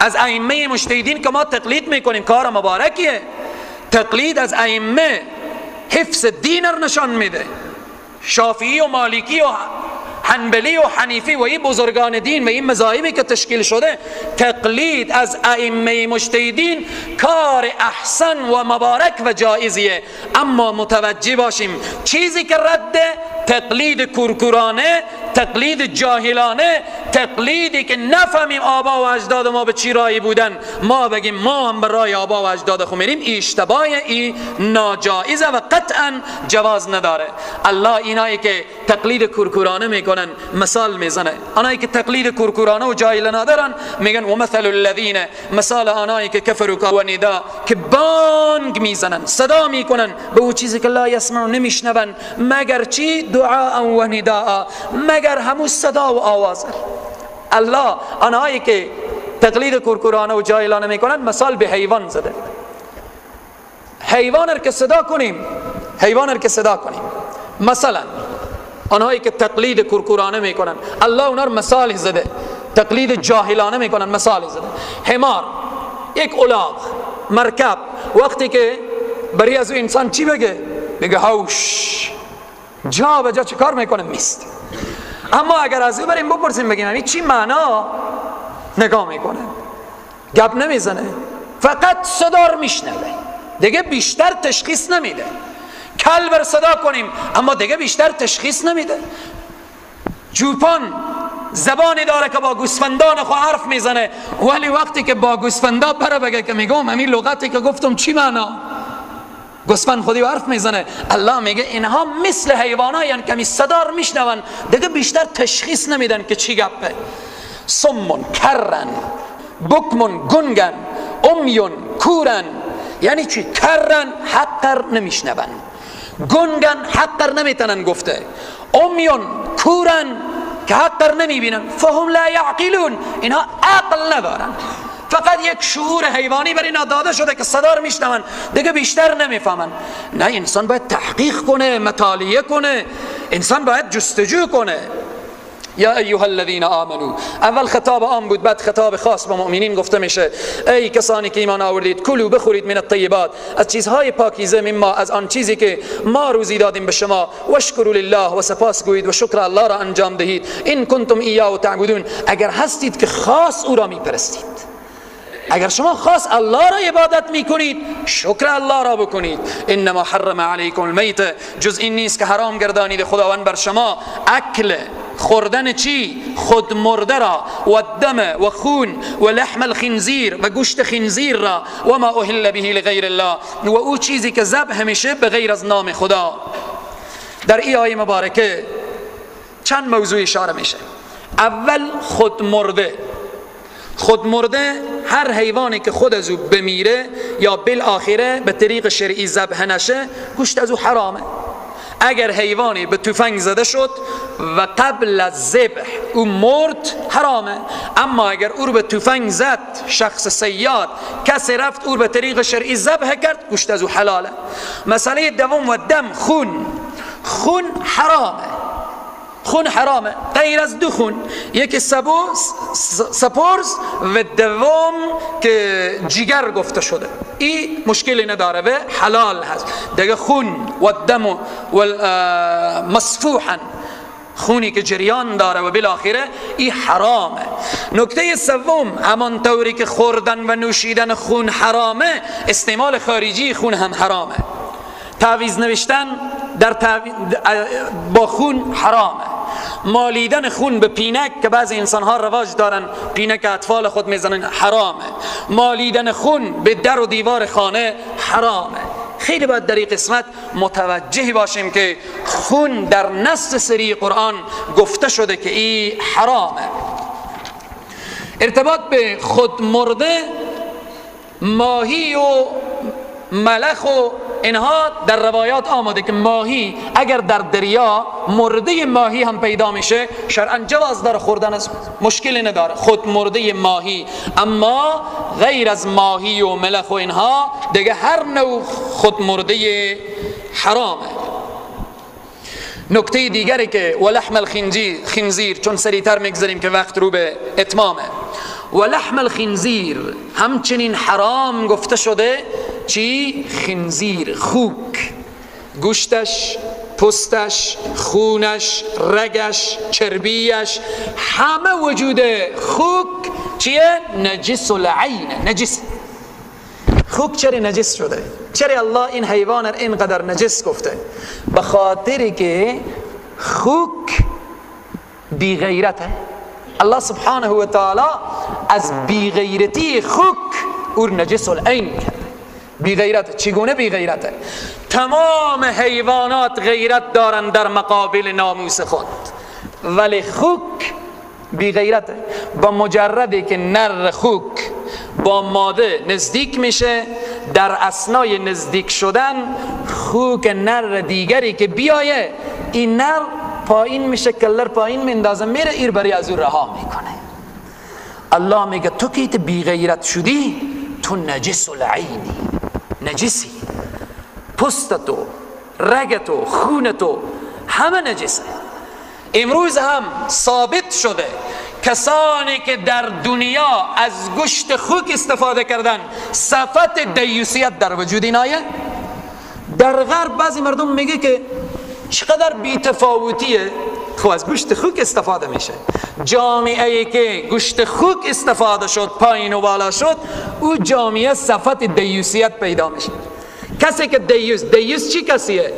از ائمه مجتهدین که ما تقلید میکنیم کار مبارکیه. تقلید از ائمه حفظ دین رو نشان میده. شافعی و مالکی و حنبلی و حنیفی و این بزرگان دین و این مذاهبی که تشکیل شده، تقلید از ائمه مجتهدین کار احسن و مبارک و جایزیه. اما متوجه باشیم چیزی که رد تقلید کورکورانه، تقلید جاهلانه، تقلیدی که نفهمیم آبا و اجداد ما به چی رایی بودن، ما بگیم ما هم به رای آبا و اجداد خو میریم، اشتباه، ای ناجایزه و قطعا جواز نداره. الله اینایی که تقلید کورکورانه میکنن مثال میزنه. آنایی که تقلید کورکورانه و جاهلانه دارن میگن و مثل الذین، مثال آنایی که کفروا و ندا، که بانگ میزنن، صدا میکنن به او چیزی که لا یسمعون، نمیشنون، مگر چی؟ دعاء و نداء، مگر همو صدا و آواز. الله آنهایی که تقلید کورکورانه و جاهلانه میکنن مثال به حیوان زده. حیوان را که صدا کنیم، حیوان را که صدا کنیم، مثلا آنهایی که تقلید کورکورانه میکنن، الله اونا رو مثال زده. تقلید جاهلانه میکنن مثال زده. حمار، یک الاغ، مرکب، وقتی که بری از او انسان چی بگه؟ بگه هوش، جا به جا چه کار میکنه؟ میست. اما اگر از او بریم بپرسیم بگیم این چی معنا، نگاه میکنه، گپ نمیزنه، فقط صدا رو میشنوه، دیگه بیشتر تشخیص نمیده. کلب رو صدا کنیم اما دیگه بیشتر تشخیص نمیده. چوپان زبانی داره که با گوسفندان خو حرف میزنه، ولی وقتی که با گوسفندا بره بگه که میگم همین لغتی که گفتم چی معنا، گوسفند خودی حرف میزنه. الله میگه اینها مثل حیوانایی که می صدا رو میشنون، دیگه بیشتر تشخیص نمیدن که چی گپه. صمون کرن، بکمون گنگن، امیون کورن. یعنی چی؟ کرن حق نمیشنون، گنگن حق نمیتونن گفته، عمیون، کورن که حق را نمیبینن. فهم لا یعقلون، اینها عقل ندارن، فقط یک شعور حیوانی بر اینا داده شده که صدا رو میشنون، دیگه بیشتر نمیفهمن. نه، انسان باید تحقیق کنه، مطالعه کنه، انسان باید جستجو کنه. یا ایها الذین آمنو، اول خطاب عام بود، بعد خطاب خاص به مؤمنین گفته میشه. ای کسانی که ایمان آوردید، کلو بخورید من الطیبات، از چیزهای پاکیزه، مما، از آن چیزی که ما روزی دادیم به شما. واشکروا لله، و سپاس گویید و شکر الله را انجام دهید. ان کنتم ایاه تعبدون، اگر هستید که خاص او را میپرستید، اگر شما خاص الله را عبادت میکنید، شکر الله را بکنید. انما حرم علیکم المیت، جز این نیست که حرام گردانید خداوند بر شما اکل، خوردن چی؟ خود مرده را، و الدم و خون، و لحم الخنزیر و گوشت خنزیر را، و ما اهل به لغیر الله، و او چیزی که ذبح میشه به غیر از نام خدا. در این آیه مبارکه چند موضوع اشاره میشه. اول خود مرده. خود مرده هر حیوانی که خود از او بمیره یا بالآخره به طریق شرعی ذبح نشه، گوشت از او حرامه. اگر حیوانی به تفنگ زده شد و قبل از ذبح او مرد، حرامه. اما اگر او رو به تفنگ زد شخص صیاد، کسی رفت او رو به طریق شرعی ذبح کرد، گوشت از او حلاله. مسئله دوم و دم، خون. خون حرامه، خون حرامه غیر از دو خون، یکی سپورز و دوم که جگر گفته شده، این مشکلی نداره و حلال هست دیگه. خون و دم و مصفوحا، خونی که جریان داره و بالاخره این حرامه. نکته سوم، همان طوری که خوردن و نوشیدن خون حرامه، استعمال خارجی خون هم حرامه. تعویذ نوشتن در با خون حرامه. مالیدن خون به پینک که بعضی انسان ها رواج دارن پینک اطفال خود میزنن، حرامه. مالیدن خون به در و دیوار خانه حرامه. خیلی باید در این قسمت متوجه باشیم که خون در نص سری قرآن گفته شده که این حرامه. ارتباط به خود مرده، ماهی و ملخ و اینها در روایات آمده که ماهی اگر در دریا مرده ماهی هم پیدا میشه، شرعا جواز داره خوردن، از مشکلی نداره خود مرده ماهی. اما غیر از ماهی و ملخ و اینها دیگه هر نوع خود مرده حرامه. نکته دیگری که و لحم الخنزیر، چون سریعتر میگذاریم که وقت رو به اتمامه. و لحم الخنزیر همچنین حرام گفته شده. چی؟ خنزیر، خوک، گوشتش، پوستش، خونش، رگش، چربیش، همه وجود خوک چیه؟ نجس العین، نجس. خوک چرا نجس شده؟ چرا الله این حیوان را اینقدر نجس گفته؟ به خاطر که خوک بی غیرته. الله سبحانه و تعالی از بی غیرتی خوک او نجس العین کرده. بی غیرت. چگونه بی غیرته؟ تمام حیوانات غیرت دارن در مقابل ناموس خود، ولی خوک بی غیرته. با مجردی که نر خوک با ماده نزدیک میشه، در اثنای نزدیک شدن خوک نر دیگری که بیایه، این نر پایین میشه، کلر پایین میندازه، میره ایر بری از او رها میکنه. الله میگه تو که بی غیرت شدی، تو نجس العینی، نجسی، پوستتو، رگتو، خونتو همه نجسه. امروز هم ثابت شده کسانی که در دنیا از گوشت خوک استفاده کردن، صفت دیوسیت در وجود اینایه. در غرب بعضی مردم میگه که چقدر بی‌تفاوتیه، خب از گوشت خوک استفاده میشه. جامعه ای که گوشت خوک استفاده شد، پایین و بالا شد، او جامعه صفت دیوسیت پیدا میشه. کسی که دیوس، دیوس چی کسیه؟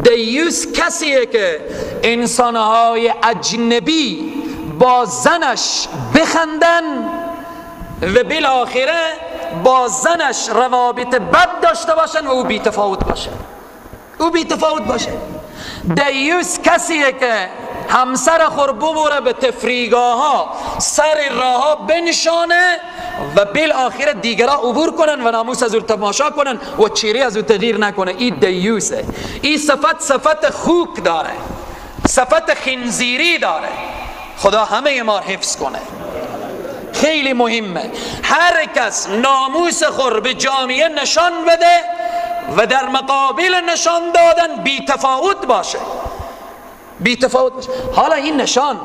دیوس کسیه که انسانهای اجنبی با زنش بخندن و بالاخره با زنش روابط بد داشته باشن و او بی‌تفاوت باشه، او بی‌تفاوت باشه. دیوس کسیه که همسر خور ببره به تفریگاه ها، سر راه ها بنشانه و بالاخره دیگرا عبور کنن و ناموس از او تماشا کنن و چهره از او تغییر نکنه. این دیوسه. این صفت، صفت خوک داره. صفت خنزیری داره. خدا همه ما حفظ کنه. خیلی مهمه هر کس ناموس خور به جامعه نشان بده و در مقابل نشان دادن بی تفاوت باشه، بی تفاوت باشه. حالا این نشان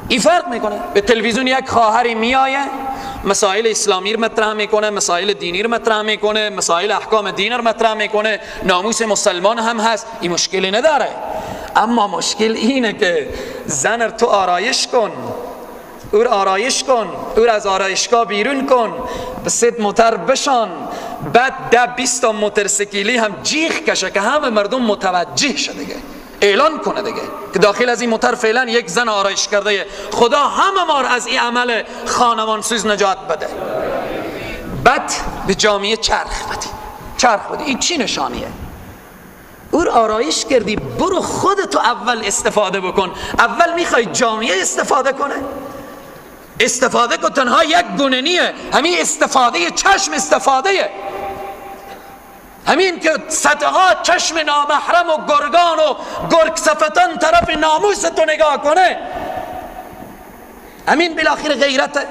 این فرق میکنه. به تلویزیون یک خواهری میایه مسائل اسلامی رو مطرح میکنه، مسائل دینی رو مطرح میکنه، مسائل احکام دین رو مطرح میکنه، ناموس مسلمان هم هست، این مشکلی نداره. اما مشکل اینه که زن تو آرایش کن، او رو آرایش کن، او رو از آرایشگاه بیرون کن، به 3 موتر بشان، بعد 10-20 تا موتورسیکلی هم جیغ کشه که همه مردم متوجه شه دیگه، اعلان کنه دیگه که داخل از این موتر فعلا یک زن آرایش کرده. خدا همه ما از این عمل خانمان سوز نجات بده. بعد به جامعه چرخ بده، چرخ بده. این چی نشانیه؟ او رو آرایش کردی، برو خودتو اول استفاده بکن. اول میخوای جامعه استفاده کنه، استفاده کن. تنها یک گونه نیه، همین استفاده چشم استفاده، همین که صدها چشم نامحرم و گرگان و گرگ صفتان طرف ناموس تو نگاه کنه، همین بالاخره غیرت.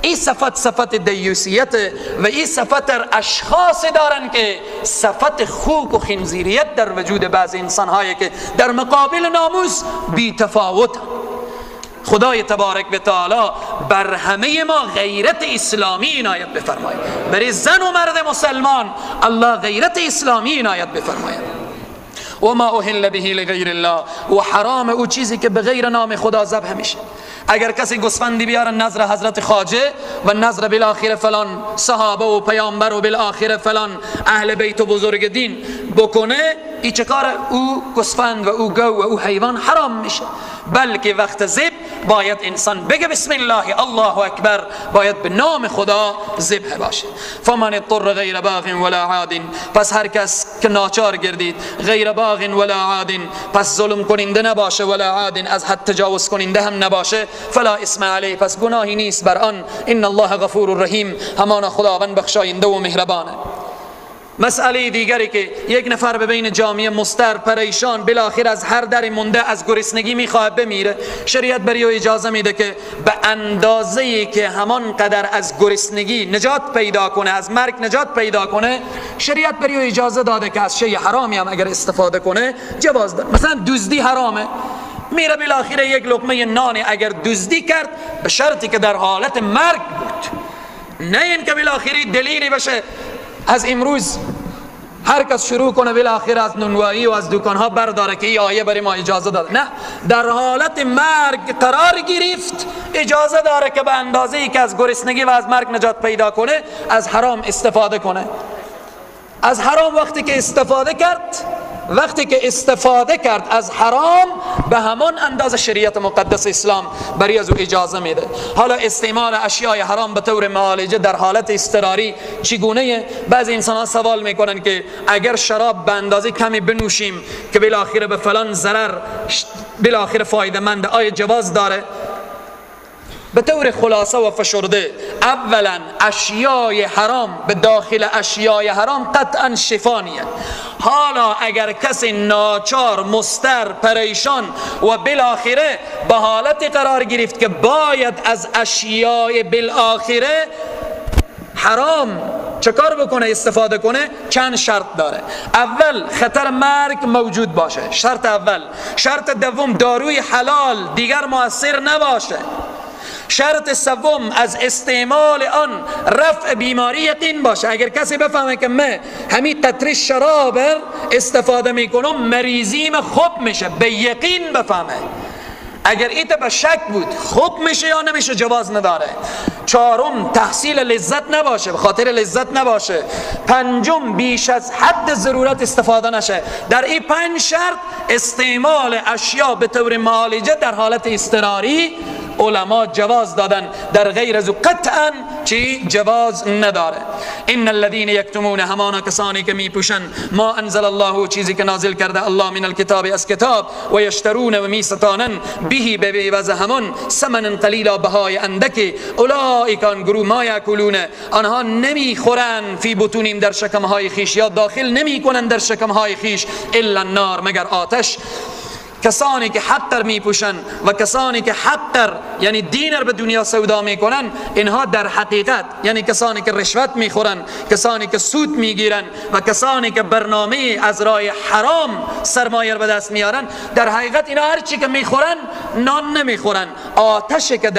این صفت صفت دیوسیت و این صفت اشخاص دارن که صفت خوک و خنزیریت در وجود بعض انسانهایی که در مقابل ناموس بی تفاوت. خدای تبارک و تعالی بر همه ما غیرت اسلامی عنایت بفرماید. برای زن و مرد مسلمان الله غیرت اسلامی عنایت بفرماید. و ما اهل به لغیر الله، و حرام او چیزی که به غیر نام خدا ذبح میشه. اگر کسی گوسفندی بیاره نظر حضرت خواجه و نظر بالاخره فلان صحابه و پیامبر و بالاخره فلان اهل بیت و بزرگ دین بکنه، ای چه کار؟ او گوسفند و او گو و او حیوان حرام میشه. بلکه وقت ذبح باید انسان بگه بسم الله الله اکبر، باید به نام خدا ذبح باشه. فمن اضطر غیر باغ ولا عاد، پس هر کس که ناچار گردید غیر باغ ولا عاد، پس ظلم کننده نباشه، ولا عاد از حد تجاوز کننده هم نباشه، فلا اسم علیه، پس گناهی نیست بر آن. ان الله غفور رحیم، همانا خداوند بخشاینده و مهربانه. مسئله دیگری که یک نفر به بین جامعه مستر پریشان بالاخره از هر در مونده از گرسنگی میخواد بمیره، شریعت برای او اجازه میده که به اندازه‌ای که همان قدر از گرسنگی نجات پیدا کنه، از مرگ نجات پیدا کنه، شریعت برای او اجازه داده که از شی حرامی هم اگر استفاده کنه جواز داره. مثلا دزدی حرامه، میره بالاخره یک لقمه نان اگر دزدی کرد به شرطی که در حالت مرگ بود، نه اینکه بالاخره دلیلی بشه از امروز هر کس شروع کنه بالاخره از نونوایی و از دکانها برداره که این آیه برای ما اجازه داده. نه، در حالت مرگ قرار گرفت اجازه داره که به اندازه‌ای که از گرسنگی و از مرگ نجات پیدا کنه از حرام استفاده کنه. از حرام وقتی که استفاده کرد، وقتی که استفاده کرد از حرام، به همان اندازه شریعت مقدس اسلام برای از او اجازه میده. حالا استعمال اشیاء حرام به طور معالجه در حالت اضطراری چگونه؟ بعضی انسان ها سوال میکنن که اگر شراب به اندازه کمی بنوشیم که بالاخره به فلان ضرر بالاخره فایده مند، آیا جواز داره؟ به طور خلاصه و فشرده، اولا اشیای حرام به داخل اشیای حرام قطعا شفا نیه. حالا اگر کسی ناچار مستر پریشان و بالاخره به حالت قرار گرفت که باید از اشیای بالاخره حرام چه کار بکنه، استفاده کنه، چند شرط داره. اول خطر مرگ موجود باشه، شرط اول. شرط دوم داروی حلال دیگر مؤثر نباشه. شرط سوم از استعمال آن رفع بیماری یقین باشه. اگر کسی بفهمه که من همین قطره شراب استفاده میکنم مریضیم خوب میشه، به یقین بفهمه. اگر ایت به شک بود خوب میشه یا نمیشه جواز نداره. چهارم تحصیل لذت نباشه، به خاطر لذت نباشه. پنجم بیش از حد ضرورت استفاده نشه. در این 5 شرط استعمال اشیا به طور معالجه در حالت اضطراری علما جواز دادن، در غیر از او قطعا چی جواز نداره. ان الذين یکتمون، همانا کسانی که میپوشن، ما انزل الله، چیزی که نازل کرده الله، من الکتاب از کتاب، و یشترون و میستانن، به به عوض همان، ثمن قلیلا بهای اندک، اولئک آن گروه، ما یاکلون آنها نمیخورن، فی بطونهم در شکمهای خیش، یا داخل نمیکنن در شکمهای خیش، الا النار مگر آتش. کسانی که حق را میپوشن و کسانی که حق یعنی دین را به دنیا سودا میکنن، اینها در حقیقت یعنی کسانی که رشوت میخورن، کسانی که سود میگیرن و کسانی که برنامه از راه حرام سرمایه را به دست میارن، در حقیقت اینا هر چی که میخورن نان نمیخورن، آتش که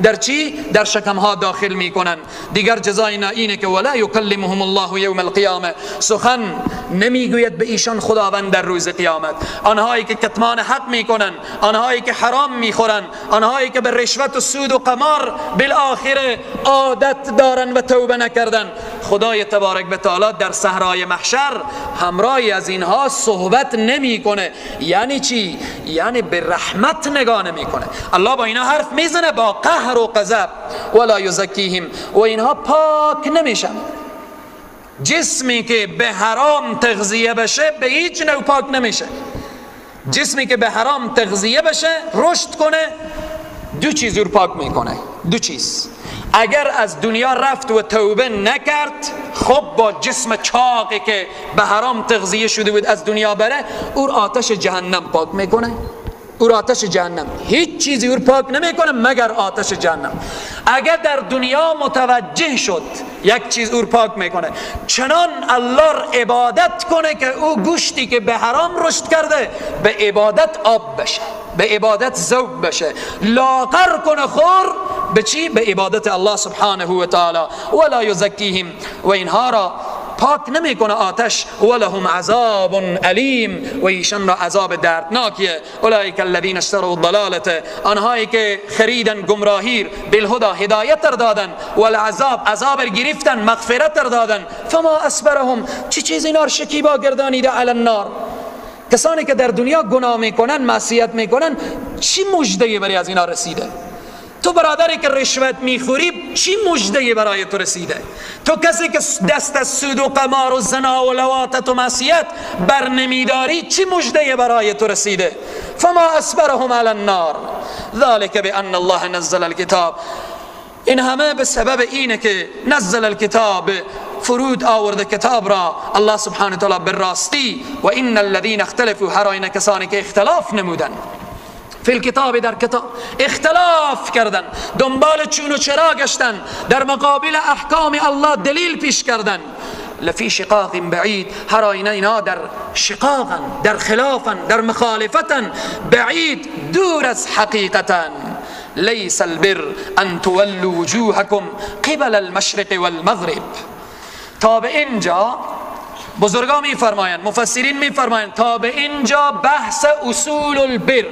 در چی؟ در شکمها داخل میکنن. دیگر جزای اینا اینه که ولا یکلمهم الله یوم القیامه، سخن نمیگوید به ایشان خداوند در روز قیامت. آنهایی که کتمان حق میکنن، آنهایی که حرام میخورن، آنهایی که به رشوت و سود و قمار بالآخره عادت دارن و توبه نکردن، خدای تبارک و تعالی در صحرای محشر همراه از اینها صحبت نمیکنه. یعنی چی؟ یعنی به رحمت نگاه نمیکنه. الله با اینها حرف میزنه با قهر و غضب. ولا یزکیهم، و اینها پاک نمیشن. جسمی که به حرام تغذیه بشه به هیچ نوع پاک نمیشه. جسمی که به حرام تغذیه بشه رشد کنه، دو چیز رو پاک میکنه، دو چیز. اگر از دنیا رفت و توبه نکرد، خب با جسم چاقی که به حرام تغذیه شده بود از دنیا بره، او آتش جهنم پاک میکنه. او آتش جهنم، هیچ چیزی او پاک نمیکنه مگر آتش جهنم. اگر در دنیا متوجه شد یک چیز او پاک میکنه، چنان الله عبادت کنه که او گوشتی که به حرام رشد کرده به عبادت آب بشه، به عبادت ذوب بشه، لاغر کنه خور به چی؟ به عبادت الله سبحانه و تعالی. ولا یزکیهم، و اینها را پاک نمیکنه آتش. ولهم عذاب علیم، و ایشان را عذاب دردناکیه. اولئک الذین اشتروا الضلاله، آنهایی که خریدن گمراهی، بالهدى هدایت را دادن، والعذاب عذاب گرفتن، مغفرت را دادن. فما اصبرهم، چی چیز اینا را شکیبا گردانیده علی النار. کسانی که در دنیا گناه میکنن، معصیت میکنن، چی مژده برای از اینا رسیده؟ تو برادری که رشوت میخوری چی مژده برای تو رسیده؟ تو کسی که دست از سود و قمار و زنا و لواطت و معصیت بر نمیداری چی مژده برای تو رسیده؟ فما اصبرهم علی النار ذلك بان الله نزل الكتاب. این همه به سبب اینه که نزل الكتاب، فرود آورده کتاب را الله سبحانه و تعالی بالراستی. و ان الذين اختلفوا، هر آینه کسانی که اختلاف نمودن، فی الکتاب، در کتاب اختلاف کردن، دنبال چون و چرا گشتن، در مقابل احکام الله دلیل پیش کردن. لفی شقاق بعید، هر آینه اینا در شقاقن، در خلافن، در مخالفتن، بعید، دور از حقیقتن. لیس البر ان تولوا وجوهکم قبل المشرق والمغرب. تا به اینجا بزرگا می فرمایند، مفسرین می فرمایند، تا به اینجا بحث اصول البر،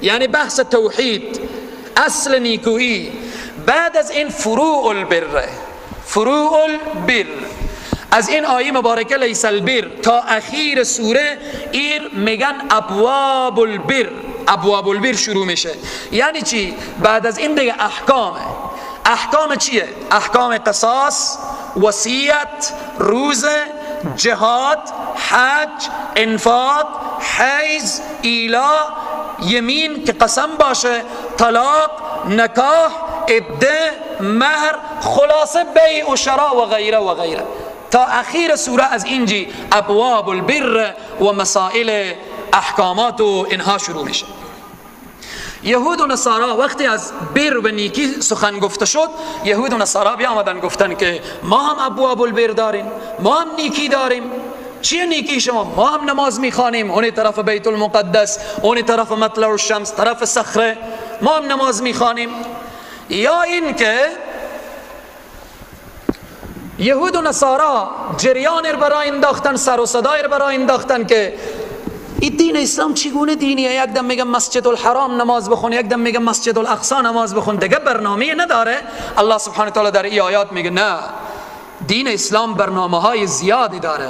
یعنی بحث توحید، اصل نیکویی. بعد از این فروع البر، فروع البر، از این آیه مبارکه لیس البر تا اخیر سوره ایر میگن ابواب البر. ابواب البر شروع میشه. یعنی چی؟ بعد از این دیگه احکامه. احکام چیه؟ احکام قصاص، وصیت، روزه، جهاد، حج، انفاق، حیض، ایلا، یمین که قسم باشه، طلاق، نکاح، عده، مهر، خلاصه بیع و شراء و غیره و غیره. تا اخیر سوره از اینجی ابواب البر و مسائل احکامات و اینها شروع میشه. یهود و نصارا وقتی از بر و نیکی سخن گفته شد، یهود و نصارا بیامدن گفتن که ما هم ابواب البر داریم، ما هم نیکی داریم. چیه نیکی شما؟ ما هم نماز میخوانیم، اون طرف بیت المقدس، اون طرف مطلع الشمس، طرف صخره، ما هم نماز میخوانیم. یا این که یهود و نصارا جریان برای انداختن، سر و صدای برای انداختن که این دین اسلام چگونه دینیه؟ یک دم میگم مسجد الحرام نماز بخون، یک دم میگم مسجد الاقصا نماز بخون، دیگه برنامه نداره. الله سبحانه و تعالی در این آیات میگه نه، دین اسلام برنامه های زیادی داره،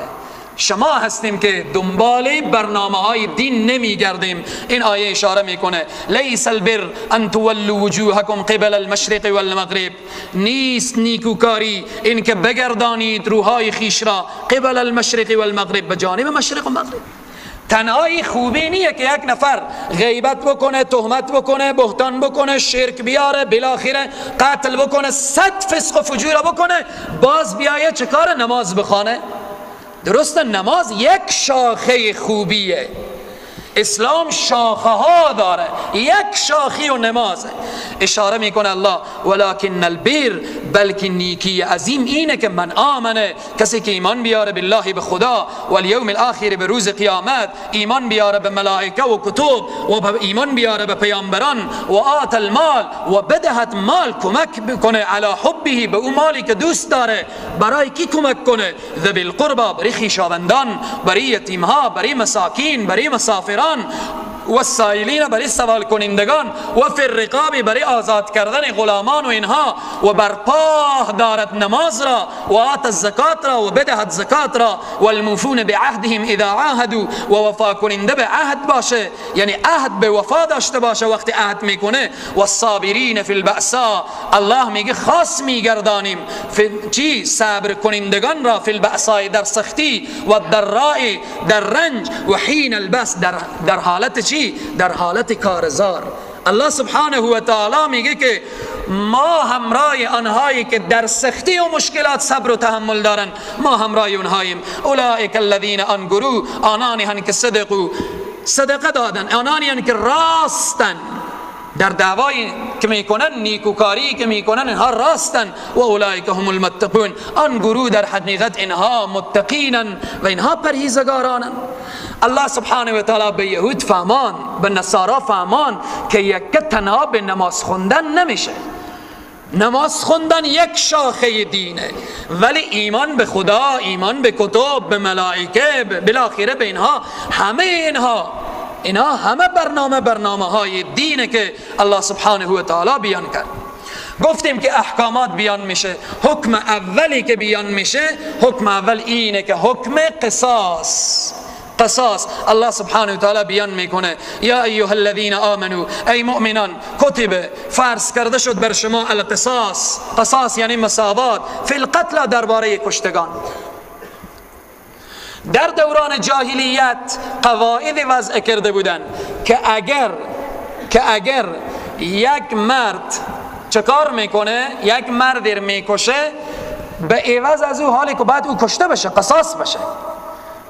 شما هستیم که دنبال برنامه های دین نمیگردیم. این آیه اشاره میکنه لیس البر ان تولوا وجوهکم قبل المشرق والمغرب، نیست نیکوکاری این که بگردانید روهای خیش را قبل المشرق والمغرب، به جانب مشرق و مغرب. تنهایی خوبی نیه که یک نفر غیبت بکنه، تهمت بکنه، بهتان بکنه، شرک بیاره، بالاخره قتل بکنه، صد فسق و فجور بکنه، باز بیایه چه کار؟ نماز بخوانه. درست، نماز یک شاخه خوبیه، اسلام شاخه ها داره، یک شاخی و نمازه. اشاره میکنه الله ولکن البر، بلکه نیکی عظیم اینه که من آمنه، کسی که ایمان بیاره بالله به خدا، و الیوم الاخر به روز قیامت، ایمان بیاره به ملائکه و کتب، و ایمان بیاره به پیامبران، و آت المال و بدهد مال، کمک بکنه علی حبه به او مالی که دوست داره. برای کی کمک کنه؟ ذوی القربا، برای خویشاوندان، برای یتیمها، برای مساکین، برای مسافران، و السائلین برای سوال کنندگان، و فی الرقاب برای آزاد کردن غلامان و اینها، و برپاه دارد نماز را، و آت الزکات را و بدهد زکات را، و الموفون بعهدهم اذا عاهدوا، و وفا کننده به عهد باشه، یعنی عهد به وفا داشته باشه وقتی عهد میکنه، و الصابرین فی البأسا، الله میگه خاص میگردانیم چی؟ صبر کنندگان را، فی البأساء در سختی، و الضراء در رنج، و حین البأس در حالت چی؟ در حالت کارزار. الله سبحانه و تعالی میگه که ما همراه آنهایی که در سختی و مشکلات صبر و تحمل دارن، ما همراه اونهاییم. اولئک الذین، آن گروه، آنانی هن که صدقو، صدقه دادن، آنانی هن که راستن در دعوایی که میکنن، نیکوکاری که میکنن، اینها راستن. و اولئک هم المتقون، آن گروه در حقیقت اینها متقینن و اینها پرهیزگارانن. الله سبحانه و تعالی به یهود فهمان، به نصارا فهمان که یک تنها به نماز خوندن نمیشه. نماز خوندن یک شاخه دینه، ولی ایمان به خدا، ایمان به کتب، به ملائکه، بالاخره به اینها، همه اینها همه برنامه های دینه که الله سبحانه و تعالی بیان کرد. گفتیم که احکامات بیان میشه. حکم اولی که بیان میشه، حکم اول اینه که حکم قصاص. قصاص الله سبحانه و تعالی بیان میکنه یا ایها الذین آمنو، ای مؤمنان، کتب فرض کرده شد بر شما القصاص. قصاص یعنی مساوات، فی القتل درباره کشتگان. در دوران جاهلیت قواعد وضع کرده بودن که اگر یک مرد چکار میکنه، یک مرد میکشه، به عوض از او حالی که بعد او کشته بشه، قصاص بشه،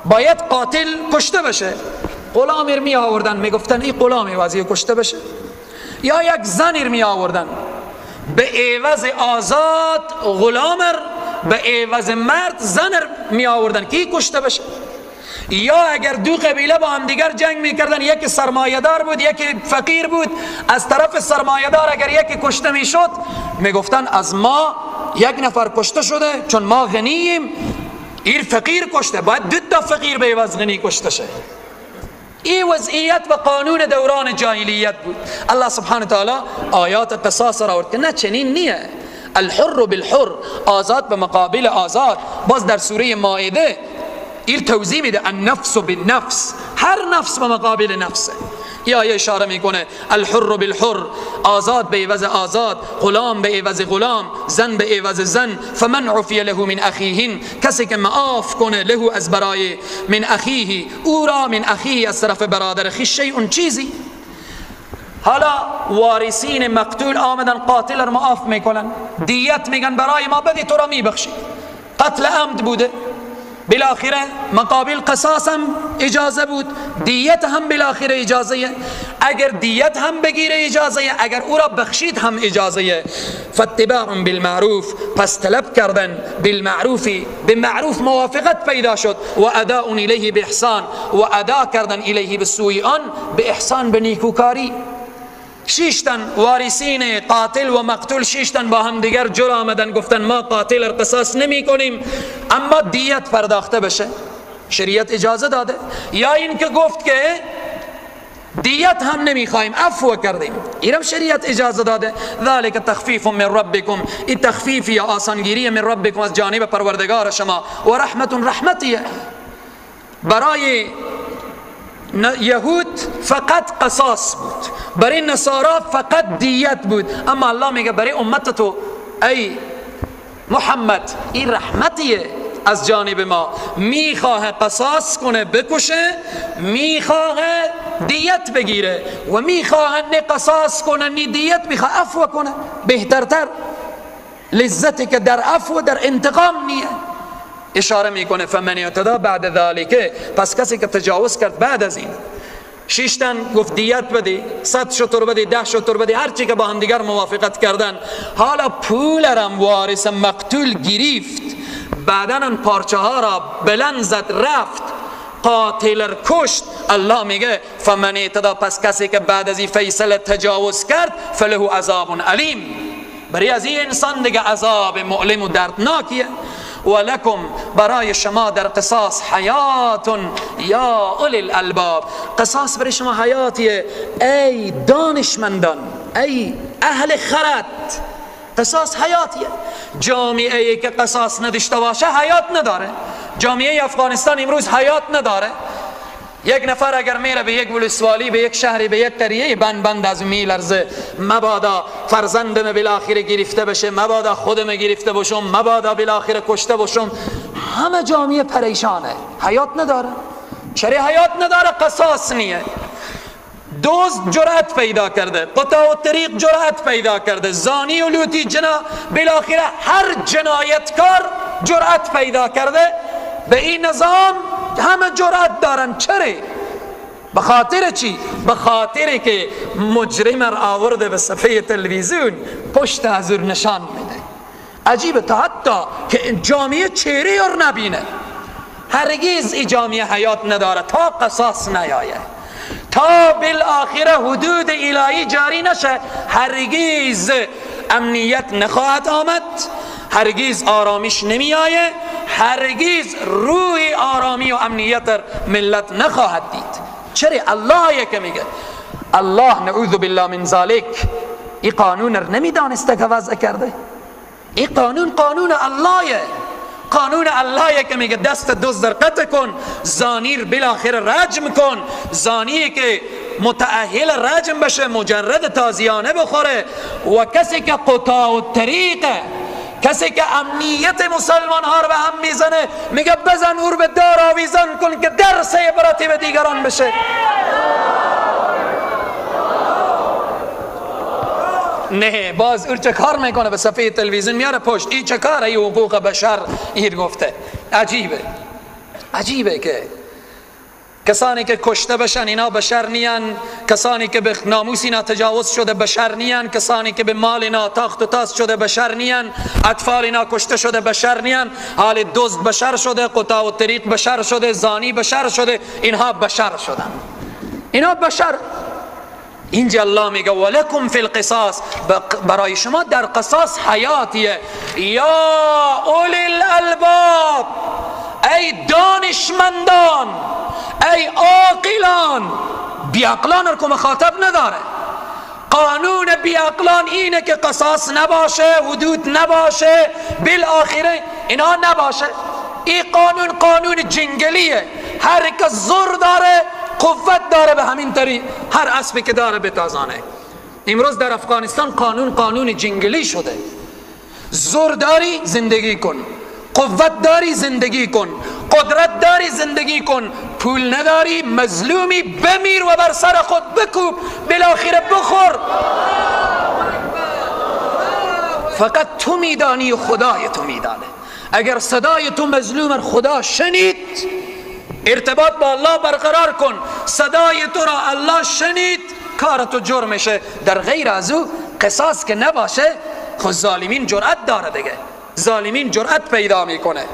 باید قاتل کشته بشه. غلام می آوردن میگفتن این غلام وضعی کشته بشه، یا یک زن می آوردن به عوض آزاد غلام، به عوض مرد زن می آوردن کی کشته بشه. یا اگر دو قبیله با هم دیگر جنگ میکردن، یکی سرمایه‌دار بود یکی فقیر بود، از طرف سرمایه‌دار اگر یکی کشته میشد میگفتن از ما یک نفر کشته شده چون ما غنییم، این فقیر کشته، باید دو تا فقیر به عوض غنی کشته شه. این وضعیت و قانون دوران جاهلیت بود. الله سبحانه وتعالی آیات قصاص را آورد که نه چنین نیه. الحر بالحر، آزاد به مقابل آزاد. باز در سوره مائده این توضیح میده النفس بالنفس، هر نفس به مقابل نفسه. یا آیه اشاره میکنه الحر بالحر، آزاد به عوض آزاد، غلام به عوض غلام، زن به عوض زن. فمن عفی له من اخیه، کسی که معاف کنه له از برای من اخیه، او را من اخیه از طرف برادر خویش، شیء چیزی. حالا وارثین مقتول آمدن قاتل را معاف میکنن، دیت میگن برای ما بدی تو را میبخشی، قتل عمد بوده، بالاخره مقابل قصاص هم اجازه بود، دیت هم بالاخره اجازه، اگر دیت هم بگیره اجازه، اگر او را بخشید هم اجازه. فاتباع بالمعروف، پس طلب کردن بالمعروف، به معروف موافقت پیدا شد، و اداء الیه باحسان، و ادا کردن الیه به سوی آن به احسان، به نیکوکاری. شیشتن وارثین قاتل و مقتول، شیشتن با هم دیگر جلو آمدن گفتن ما قاتل قصاص نمی کنیم اما دیت پرداخته بشه، شریعت اجازه داده. یا این که گفت که دیت هم نمیخوایم، عفو کردیم، اینم شریعت اجازه داده. ذلک تخفیف من ربکم، این تخفیف یا آسانگیری من ربکم از جانب پروردگار شما، و رحمت، رحمتیه. برای یهود فقط قصاص بود، برای نصارا فقط دیت بود، اما الله میگه برای امت تو ای محمد این رحمتیه از جانب ما، میخواه قصاص کنه بکشه، میخواه دیت بگیره، و میخواه نه قصاص کنه نه دیت، میخواه عفو کنه. بهترتر لذتی که در عفو در انتقام نیه. اشاره میکنه فمن اعتدى بعد ذلك، پس کسی که تجاوز کرد بعد از این، شش تن گفت دیت بدی، 100 شتر بدی، 10 شتر بدی، هر چی که با هم دیگر موافقت کردن. حالا پول رم وارث مقتول گرفت، بعداً پارچه ها را بلند زد رفت قاتل کشت. الله میگه فمن اعتدا، پس کسی که بعد از این فیصله تجاوز کرد فله عذاب علیم، برای از این انسان دیگه عذاب مؤلم و دردناکیه. ولکم، برای شما در قصاص حیات یا اولی الالباب، قصاص برای شما حیاتیه ای دانشمندان، ای اهل خرد. قصاص حیاتیه. جامعه ای که قصاص نداشته باشه حیات نداره. جامعه افغانستان امروز حیات نداره. یک نفر اگر میره به یک ولسوالی، به یک شهری، به یک قریه، بند بند از میلرزه، مبادا فرزندم بالاخره گرفته بشه، مبادا خودم گرفته باشم، مبادا بالاخره کشته باشم. همه جامعه پریشانه، حیات نداره. چرا حیات نداره؟ قصاص نیه. دزد جرأت پیدا کرده، قطاع الطریق جرأت پیدا کرده، زانی و لوتی جنا، بالاخره هر جنایتکار جرأت پیدا کرده. به این نظام همه جرأت دارن. چرا؟ به خاطر چی؟ به خاطر که مجرم را آورده به صفحه تلویزیون پشت حضور نشان میده. عجیبه تا حتی که جامعه چهره رو نبینه. هرگز این جامعه حیات نداره تا قصاص نیایه، تا بالآخره حدود الهی جاری نشه. هرگز امنیت نخواهد آمد، هرگز آرامش نمی آیه، هرگز روی آرامی و امنیت ملت نخواهد دید. چرا؟ الله که میگه، الله نعوذ بالله من ذالک، این قانون رو نمیدانسته که وضع کرده. این قانون قانون اللهه، قانون اللهه که میگه دست دزد قطع کن، زانیر بالاخره رجم کن، زانی که متأهل رجم بشه مجرد تازیانه بخوره، و کسی که قطاع الطریقه، کسی که امنیت مسلمان ها رو به هم میزنه، میگه بزن اور به دار آویزان کن که درس عبرتی به دیگران بشه. نه باز اور چه کار میکنه؟ به صفحه تلویزیون میاره پشت. این چه کاره؟ این حقوق بشر ایر گفته. عجیبه، عجیبه که کسانی که کشته بشن اینا بشر نیان، کسانی که به ناموس اینا تجاوز شده بشر نیان، کسانی که به مال اینا تاخت و تاز شده بشر نیان، اطفال اینا کشته شده بشر نیان، حال دزد بشر شده، قطاع و طریق بشر شده، زانی بشر شده، اینها بشر شدن، اینا بشر. اینجا الله میگه ولکم فی القصاص، برای شما در قصاص حیاتیه. یا اولی الالباب، ای دانشمندان، ای عاقلان. بیعقلان رو که مخاطب نداره. قانون بیعقلان اینه که قصاص نباشه، حدود نباشه، بالآخره اینا نباشه. این قانون قانون جنگلیه، هر کس زور داره، قوت داره، به همین طریق هر اسبی که داره بتازانه. امروز در افغانستان قانون قانون جنگلی شده. زور داری زندگی کن، قوت داری زندگی کن، قدرت داری زندگی کن، پول نداری مظلومی بمیر و بر سر خود بکوب، بالاخره بخور. فقط تو میدانی و خدای تو میدانه. اگر صدای تو مظلوم خدا شنید، ارتباط با الله برقرار کن، صدای تو را الله شنید، کار تو جرم میشه. در غیر از او قصاص که نباشه، خود ظالمین جرأت داره دیگه، ظالمین جرأت پیدا میکنه.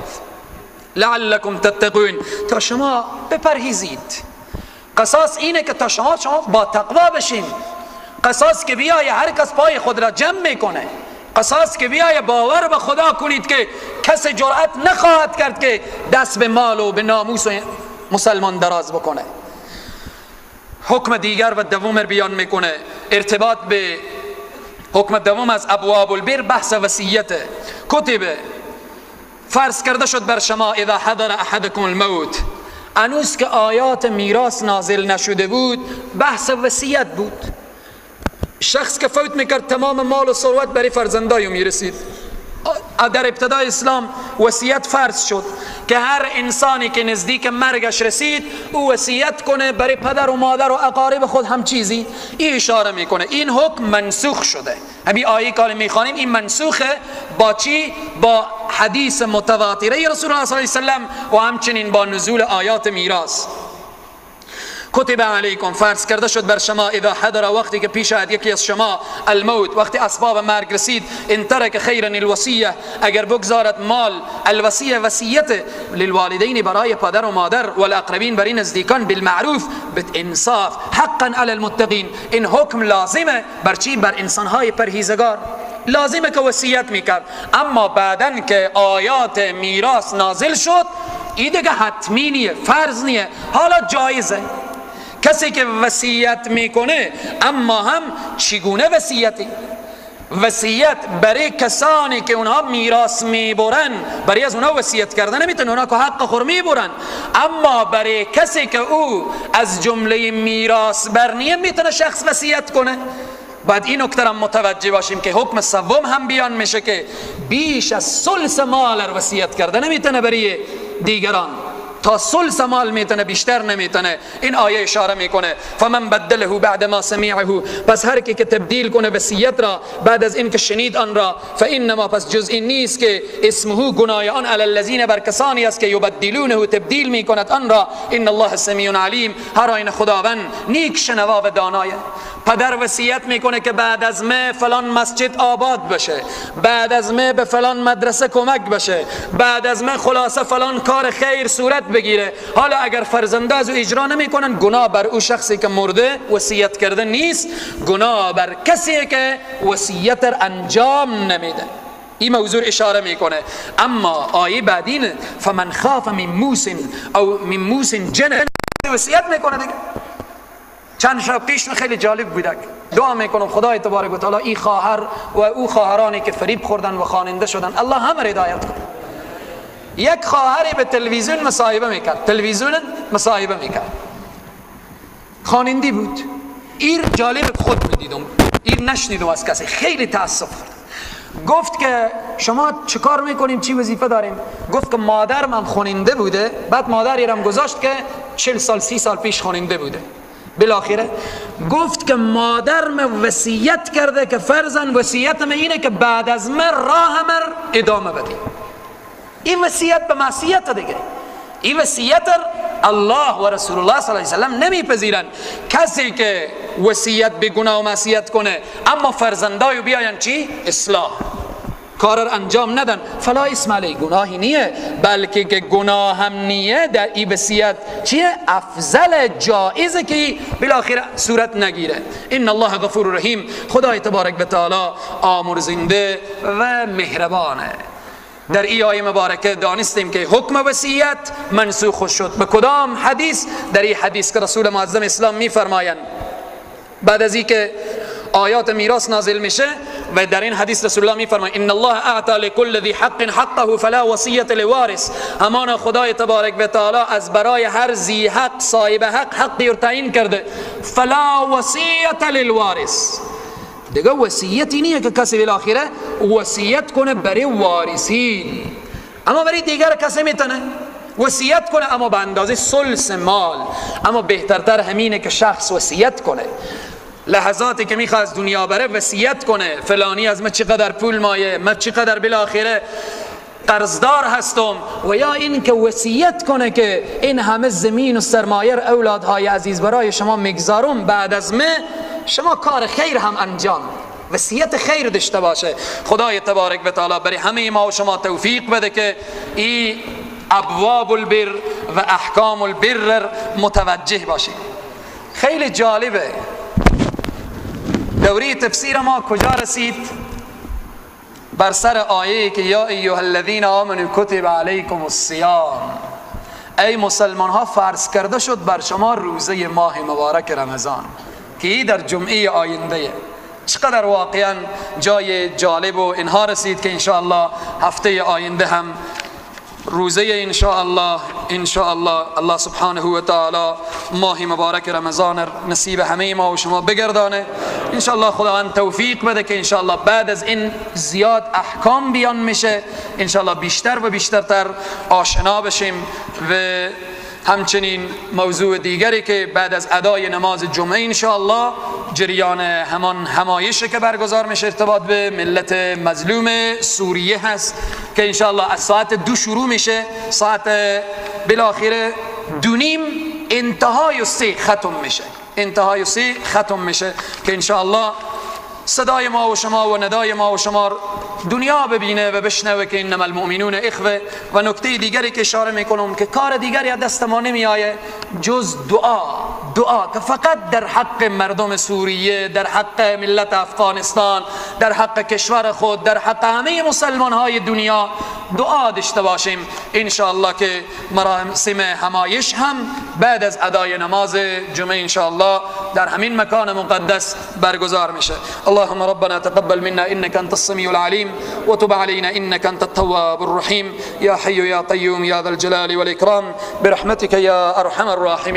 لعلکم تتقون، تا شما بپرهیزید. قصاص اینه که تا شما با تقوا بشین. قصاص که بیای هر کس پای خود را جمع میکنه. قصاص که بیای باور به خدا کنید که کس جرأت نخواهد کرد که دست به مال و به ناموس مسلمان دراز بکنه. حکم دیگر و دوم بیان میکنه، ارتباط به حکم دوم از ابواب البر، بحث وصیت. کتبه فرض کرده شد بر شما اذا حضر احدکم الموت. هنوز که آیات میراث نازل نشده بود، بحث وصیت بود. شخص که فوت میکرد تمام مال و ثروت برای فرزندای میرسید. در ابتدای اسلام وصیت فرض شد که هر انسانی که نزدیک مرگش رسید او وصیت کنه برای پدر و مادر و اقارب خود هم چیزی. این اشاره میکنه این حکم منسوخ شده. همین آیه که میخوانیم این منسوخه با چی؟ با حدیث متواتره رسول الله صلی الله علیه و سلم و همچنین با نزول آیات میراث. کتب علیکم، فرض کرده شد بر شما، اذا حضر، وقتی که پیش آید یکی از شما، الموت، وقتی اسباب مرگ رسید، ان ترک خیرا الوصیه، اگر بگذارد مال، الوصیه وصیت، للوالدین برای پدر و مادر، والاقربین برای نزدیکان، بالمعروف بالانصاف، حقا علی المتقین. این حکم لازمه بر چی؟ بر انسانهای پرهیزگار لازمه که وصیت میکرد. اما بعدن که آیات میراث نازل شد، این دیگه حتمی نیه، فرض نیه، حالا جایزه کسی که وصیت میکنه. اما هم چگونه وصیتی؟ وصیت برای کسانی که اونها میراث میبرن، برای از اونها وصیت کردن نمیتونه، اونها که حق خور میبرن. اما برای کسی که او از جمله میراث برنیه، میتونه شخص وصیت کنه. بعد این نکته را متوجه باشیم که حکم سوم هم بیان میشه که بیش از ثلث مال وصیت کرده نمیتونه برای دیگران، تا ثلث مال میتونه، بیشتر نمیتونه. این آیه اشاره میکنه فمن بدله بعد ما سمعه، پس هر کی که تبدیل کنه وصیت را بعد از اینکه شنید آن را، فانما، پس جز این نیست که اسمه، گناه آن، علی الذین، بر کسانی است که یبدلونه، تبدیل میکند آن را، ان الله سمیع علیم، هر آینه خداوند نیک شنوا و دانایه. پدر وصیت میکنه که بعد از مه فلان مسجد آباد بشه، بعد از مه به فلان مدرسه کمک بشه، بعد از مه خلاصه فلان کار خیر صورت بگیره. حالا اگر فرزنده از او اجرا نمیکنن، گناه بر او شخصی که مرده وصیت کرده نیست، گناه بر کسی که وصیت انجام نمیده. این موضوع اشاره میکنه. اما آیه بعدین فمن خاف من موس او من موس جنفا، وصیت میکنه دیگه. چند شب پیش خیلی جالب بودک، دعا میکنم خدای تبارک و تعالی این خواهر و او خواهرانی که فریب خوردن و خواننده شدن، الله همه هدایت کنه. یک خواهری به تلویزیون مصاحبه میکرد، تلویزیون مصاحبه میکرد، خواننده بود. این جالب خود میدیدم، این نشنیدم از کسی، خیلی تاسف خوردم. گفت که شما چیکار میکنیم، چی وظیفه داریم؟ گفت که مادرم هم خواننده بوده، بعد مادر ایرم گذاشت که 40 سال 30 سال پیش خواننده بوده. بالاخره گفت که مادرم وصیت کرده که فرزن وصیتم اینه که بعد از من راه مر ادامه بده. این وصیت به معصیت دیگه، این وصیت الله و رسول الله صلی الله علیه وسلم نمیپذیرن. کسی که وصیت به گناه و معصیت کنه اما فرزندایو بیاین چی؟ اصلاح کار انجام ندن، فلا اسم علیه، گناهی نیه، بلکه که گناه هم نیه در این وصیت چیه؟ افضل جایزه که بالاخره صورت نگیره. ان الله غفور رحیم، خدای تبارک و تعالی آمرزنده و مهربانه. در ای آیه مبارکه دانستیم که حکم وصیت منسوخ شد. به کدام حدیث؟ در این حدیث که رسول معظم اسلام میفرمایند بعد از اینکه آیات میراث نازل میشه، و در این حدیث رسول الله میفرماید ان الله اعطى لكل ذی حق حقه فلا وصیه لوارث، همانا خدای تبارک و تعالی از برای هر ذی حق صاحب حق حقی رو تعیین کرده، فلا وصیه للوارث، دیگه وصیتی نیه که کسی بالاخره وصیت کنه برای وارثین، اما برای دیگر کسی میتونه وصیت کنه، اما به اندازه ثلث مال. اما بهترتر همینه که شخص وصیت کنه، لحظاتی که میخواد از دنیا بره وصیت کنه، فلانی از من چقدر پول مایه، من چقدر بالاخره قرضدار هستم، و یا این که وصیت کنه که این همه زمین و سرمایه اولادهای عزیز برای شما میگذارم، بعد از من شما کار خیر هم انجام، وصیت خیر داشته باشه. خدای تبارک و تعالی برای همه ما و شما توفیق بده که این ابواب البر و احکام البر متوجه باشیم. خیلی جالبه دوره تفسیر ما کجا رسید؟ بر سر آیه که یا ایها الذین آمنوا کتب علیکم الصیام، ای مسلمان ها فرض کرده شد بر شما روزه ماه مبارک رمضان که در جمعه آینده. چقدر واقعا جای جالب و اینها رسید که انشاءالله هفته آینده هم روزه انشاءالله الله سبحانه و تعالی ماه مبارک رمضان نصیب همه ما و شما بگردانه. انشاءالله خداوند توفیق بده که انشاءالله بعد از این زیاد احکام بیان میشه، انشاءالله بیشتر و بیشترتر آشنا بشیم. و همچنین موضوع دیگری که بعد از ادای نماز جمعه انشاءالله جریان همان همایش که برگزار میشه ارتباط به ملت مظلوم سوریه هست که انشاءالله از ساعت 2 شروع میشه، ساعت بالاخره 2:30 انتهای 3 ختم میشه، انتهای 3 ختم میشه که انشاءالله صدای ما و شما و ندای ما و شما دنیا ببینه و بشنوه که انما المؤمنون اخوه. و نکته دیگری که اشاره میکنم که کار دیگری از دست ما نمیآیه جز دعا، دعا که فقط در حق مردم سوریه، در حق ملت افغانستان، در حق کشور خود، در حق همه مسلمان های دنیا دعا داشته باشیم انشاءالله که مراسم همایش هم بعد از ادای نماز جمعه انشاءالله در همین مکان مقدس برگزار میشه. اللهم ربنا تقبل منا انك انت السميع العليم وتب علينا انك انت التواب الرحيم يا حي يا قيوم يا ذا الجلال والإكرام برحمتك يا ارحم الراحمين.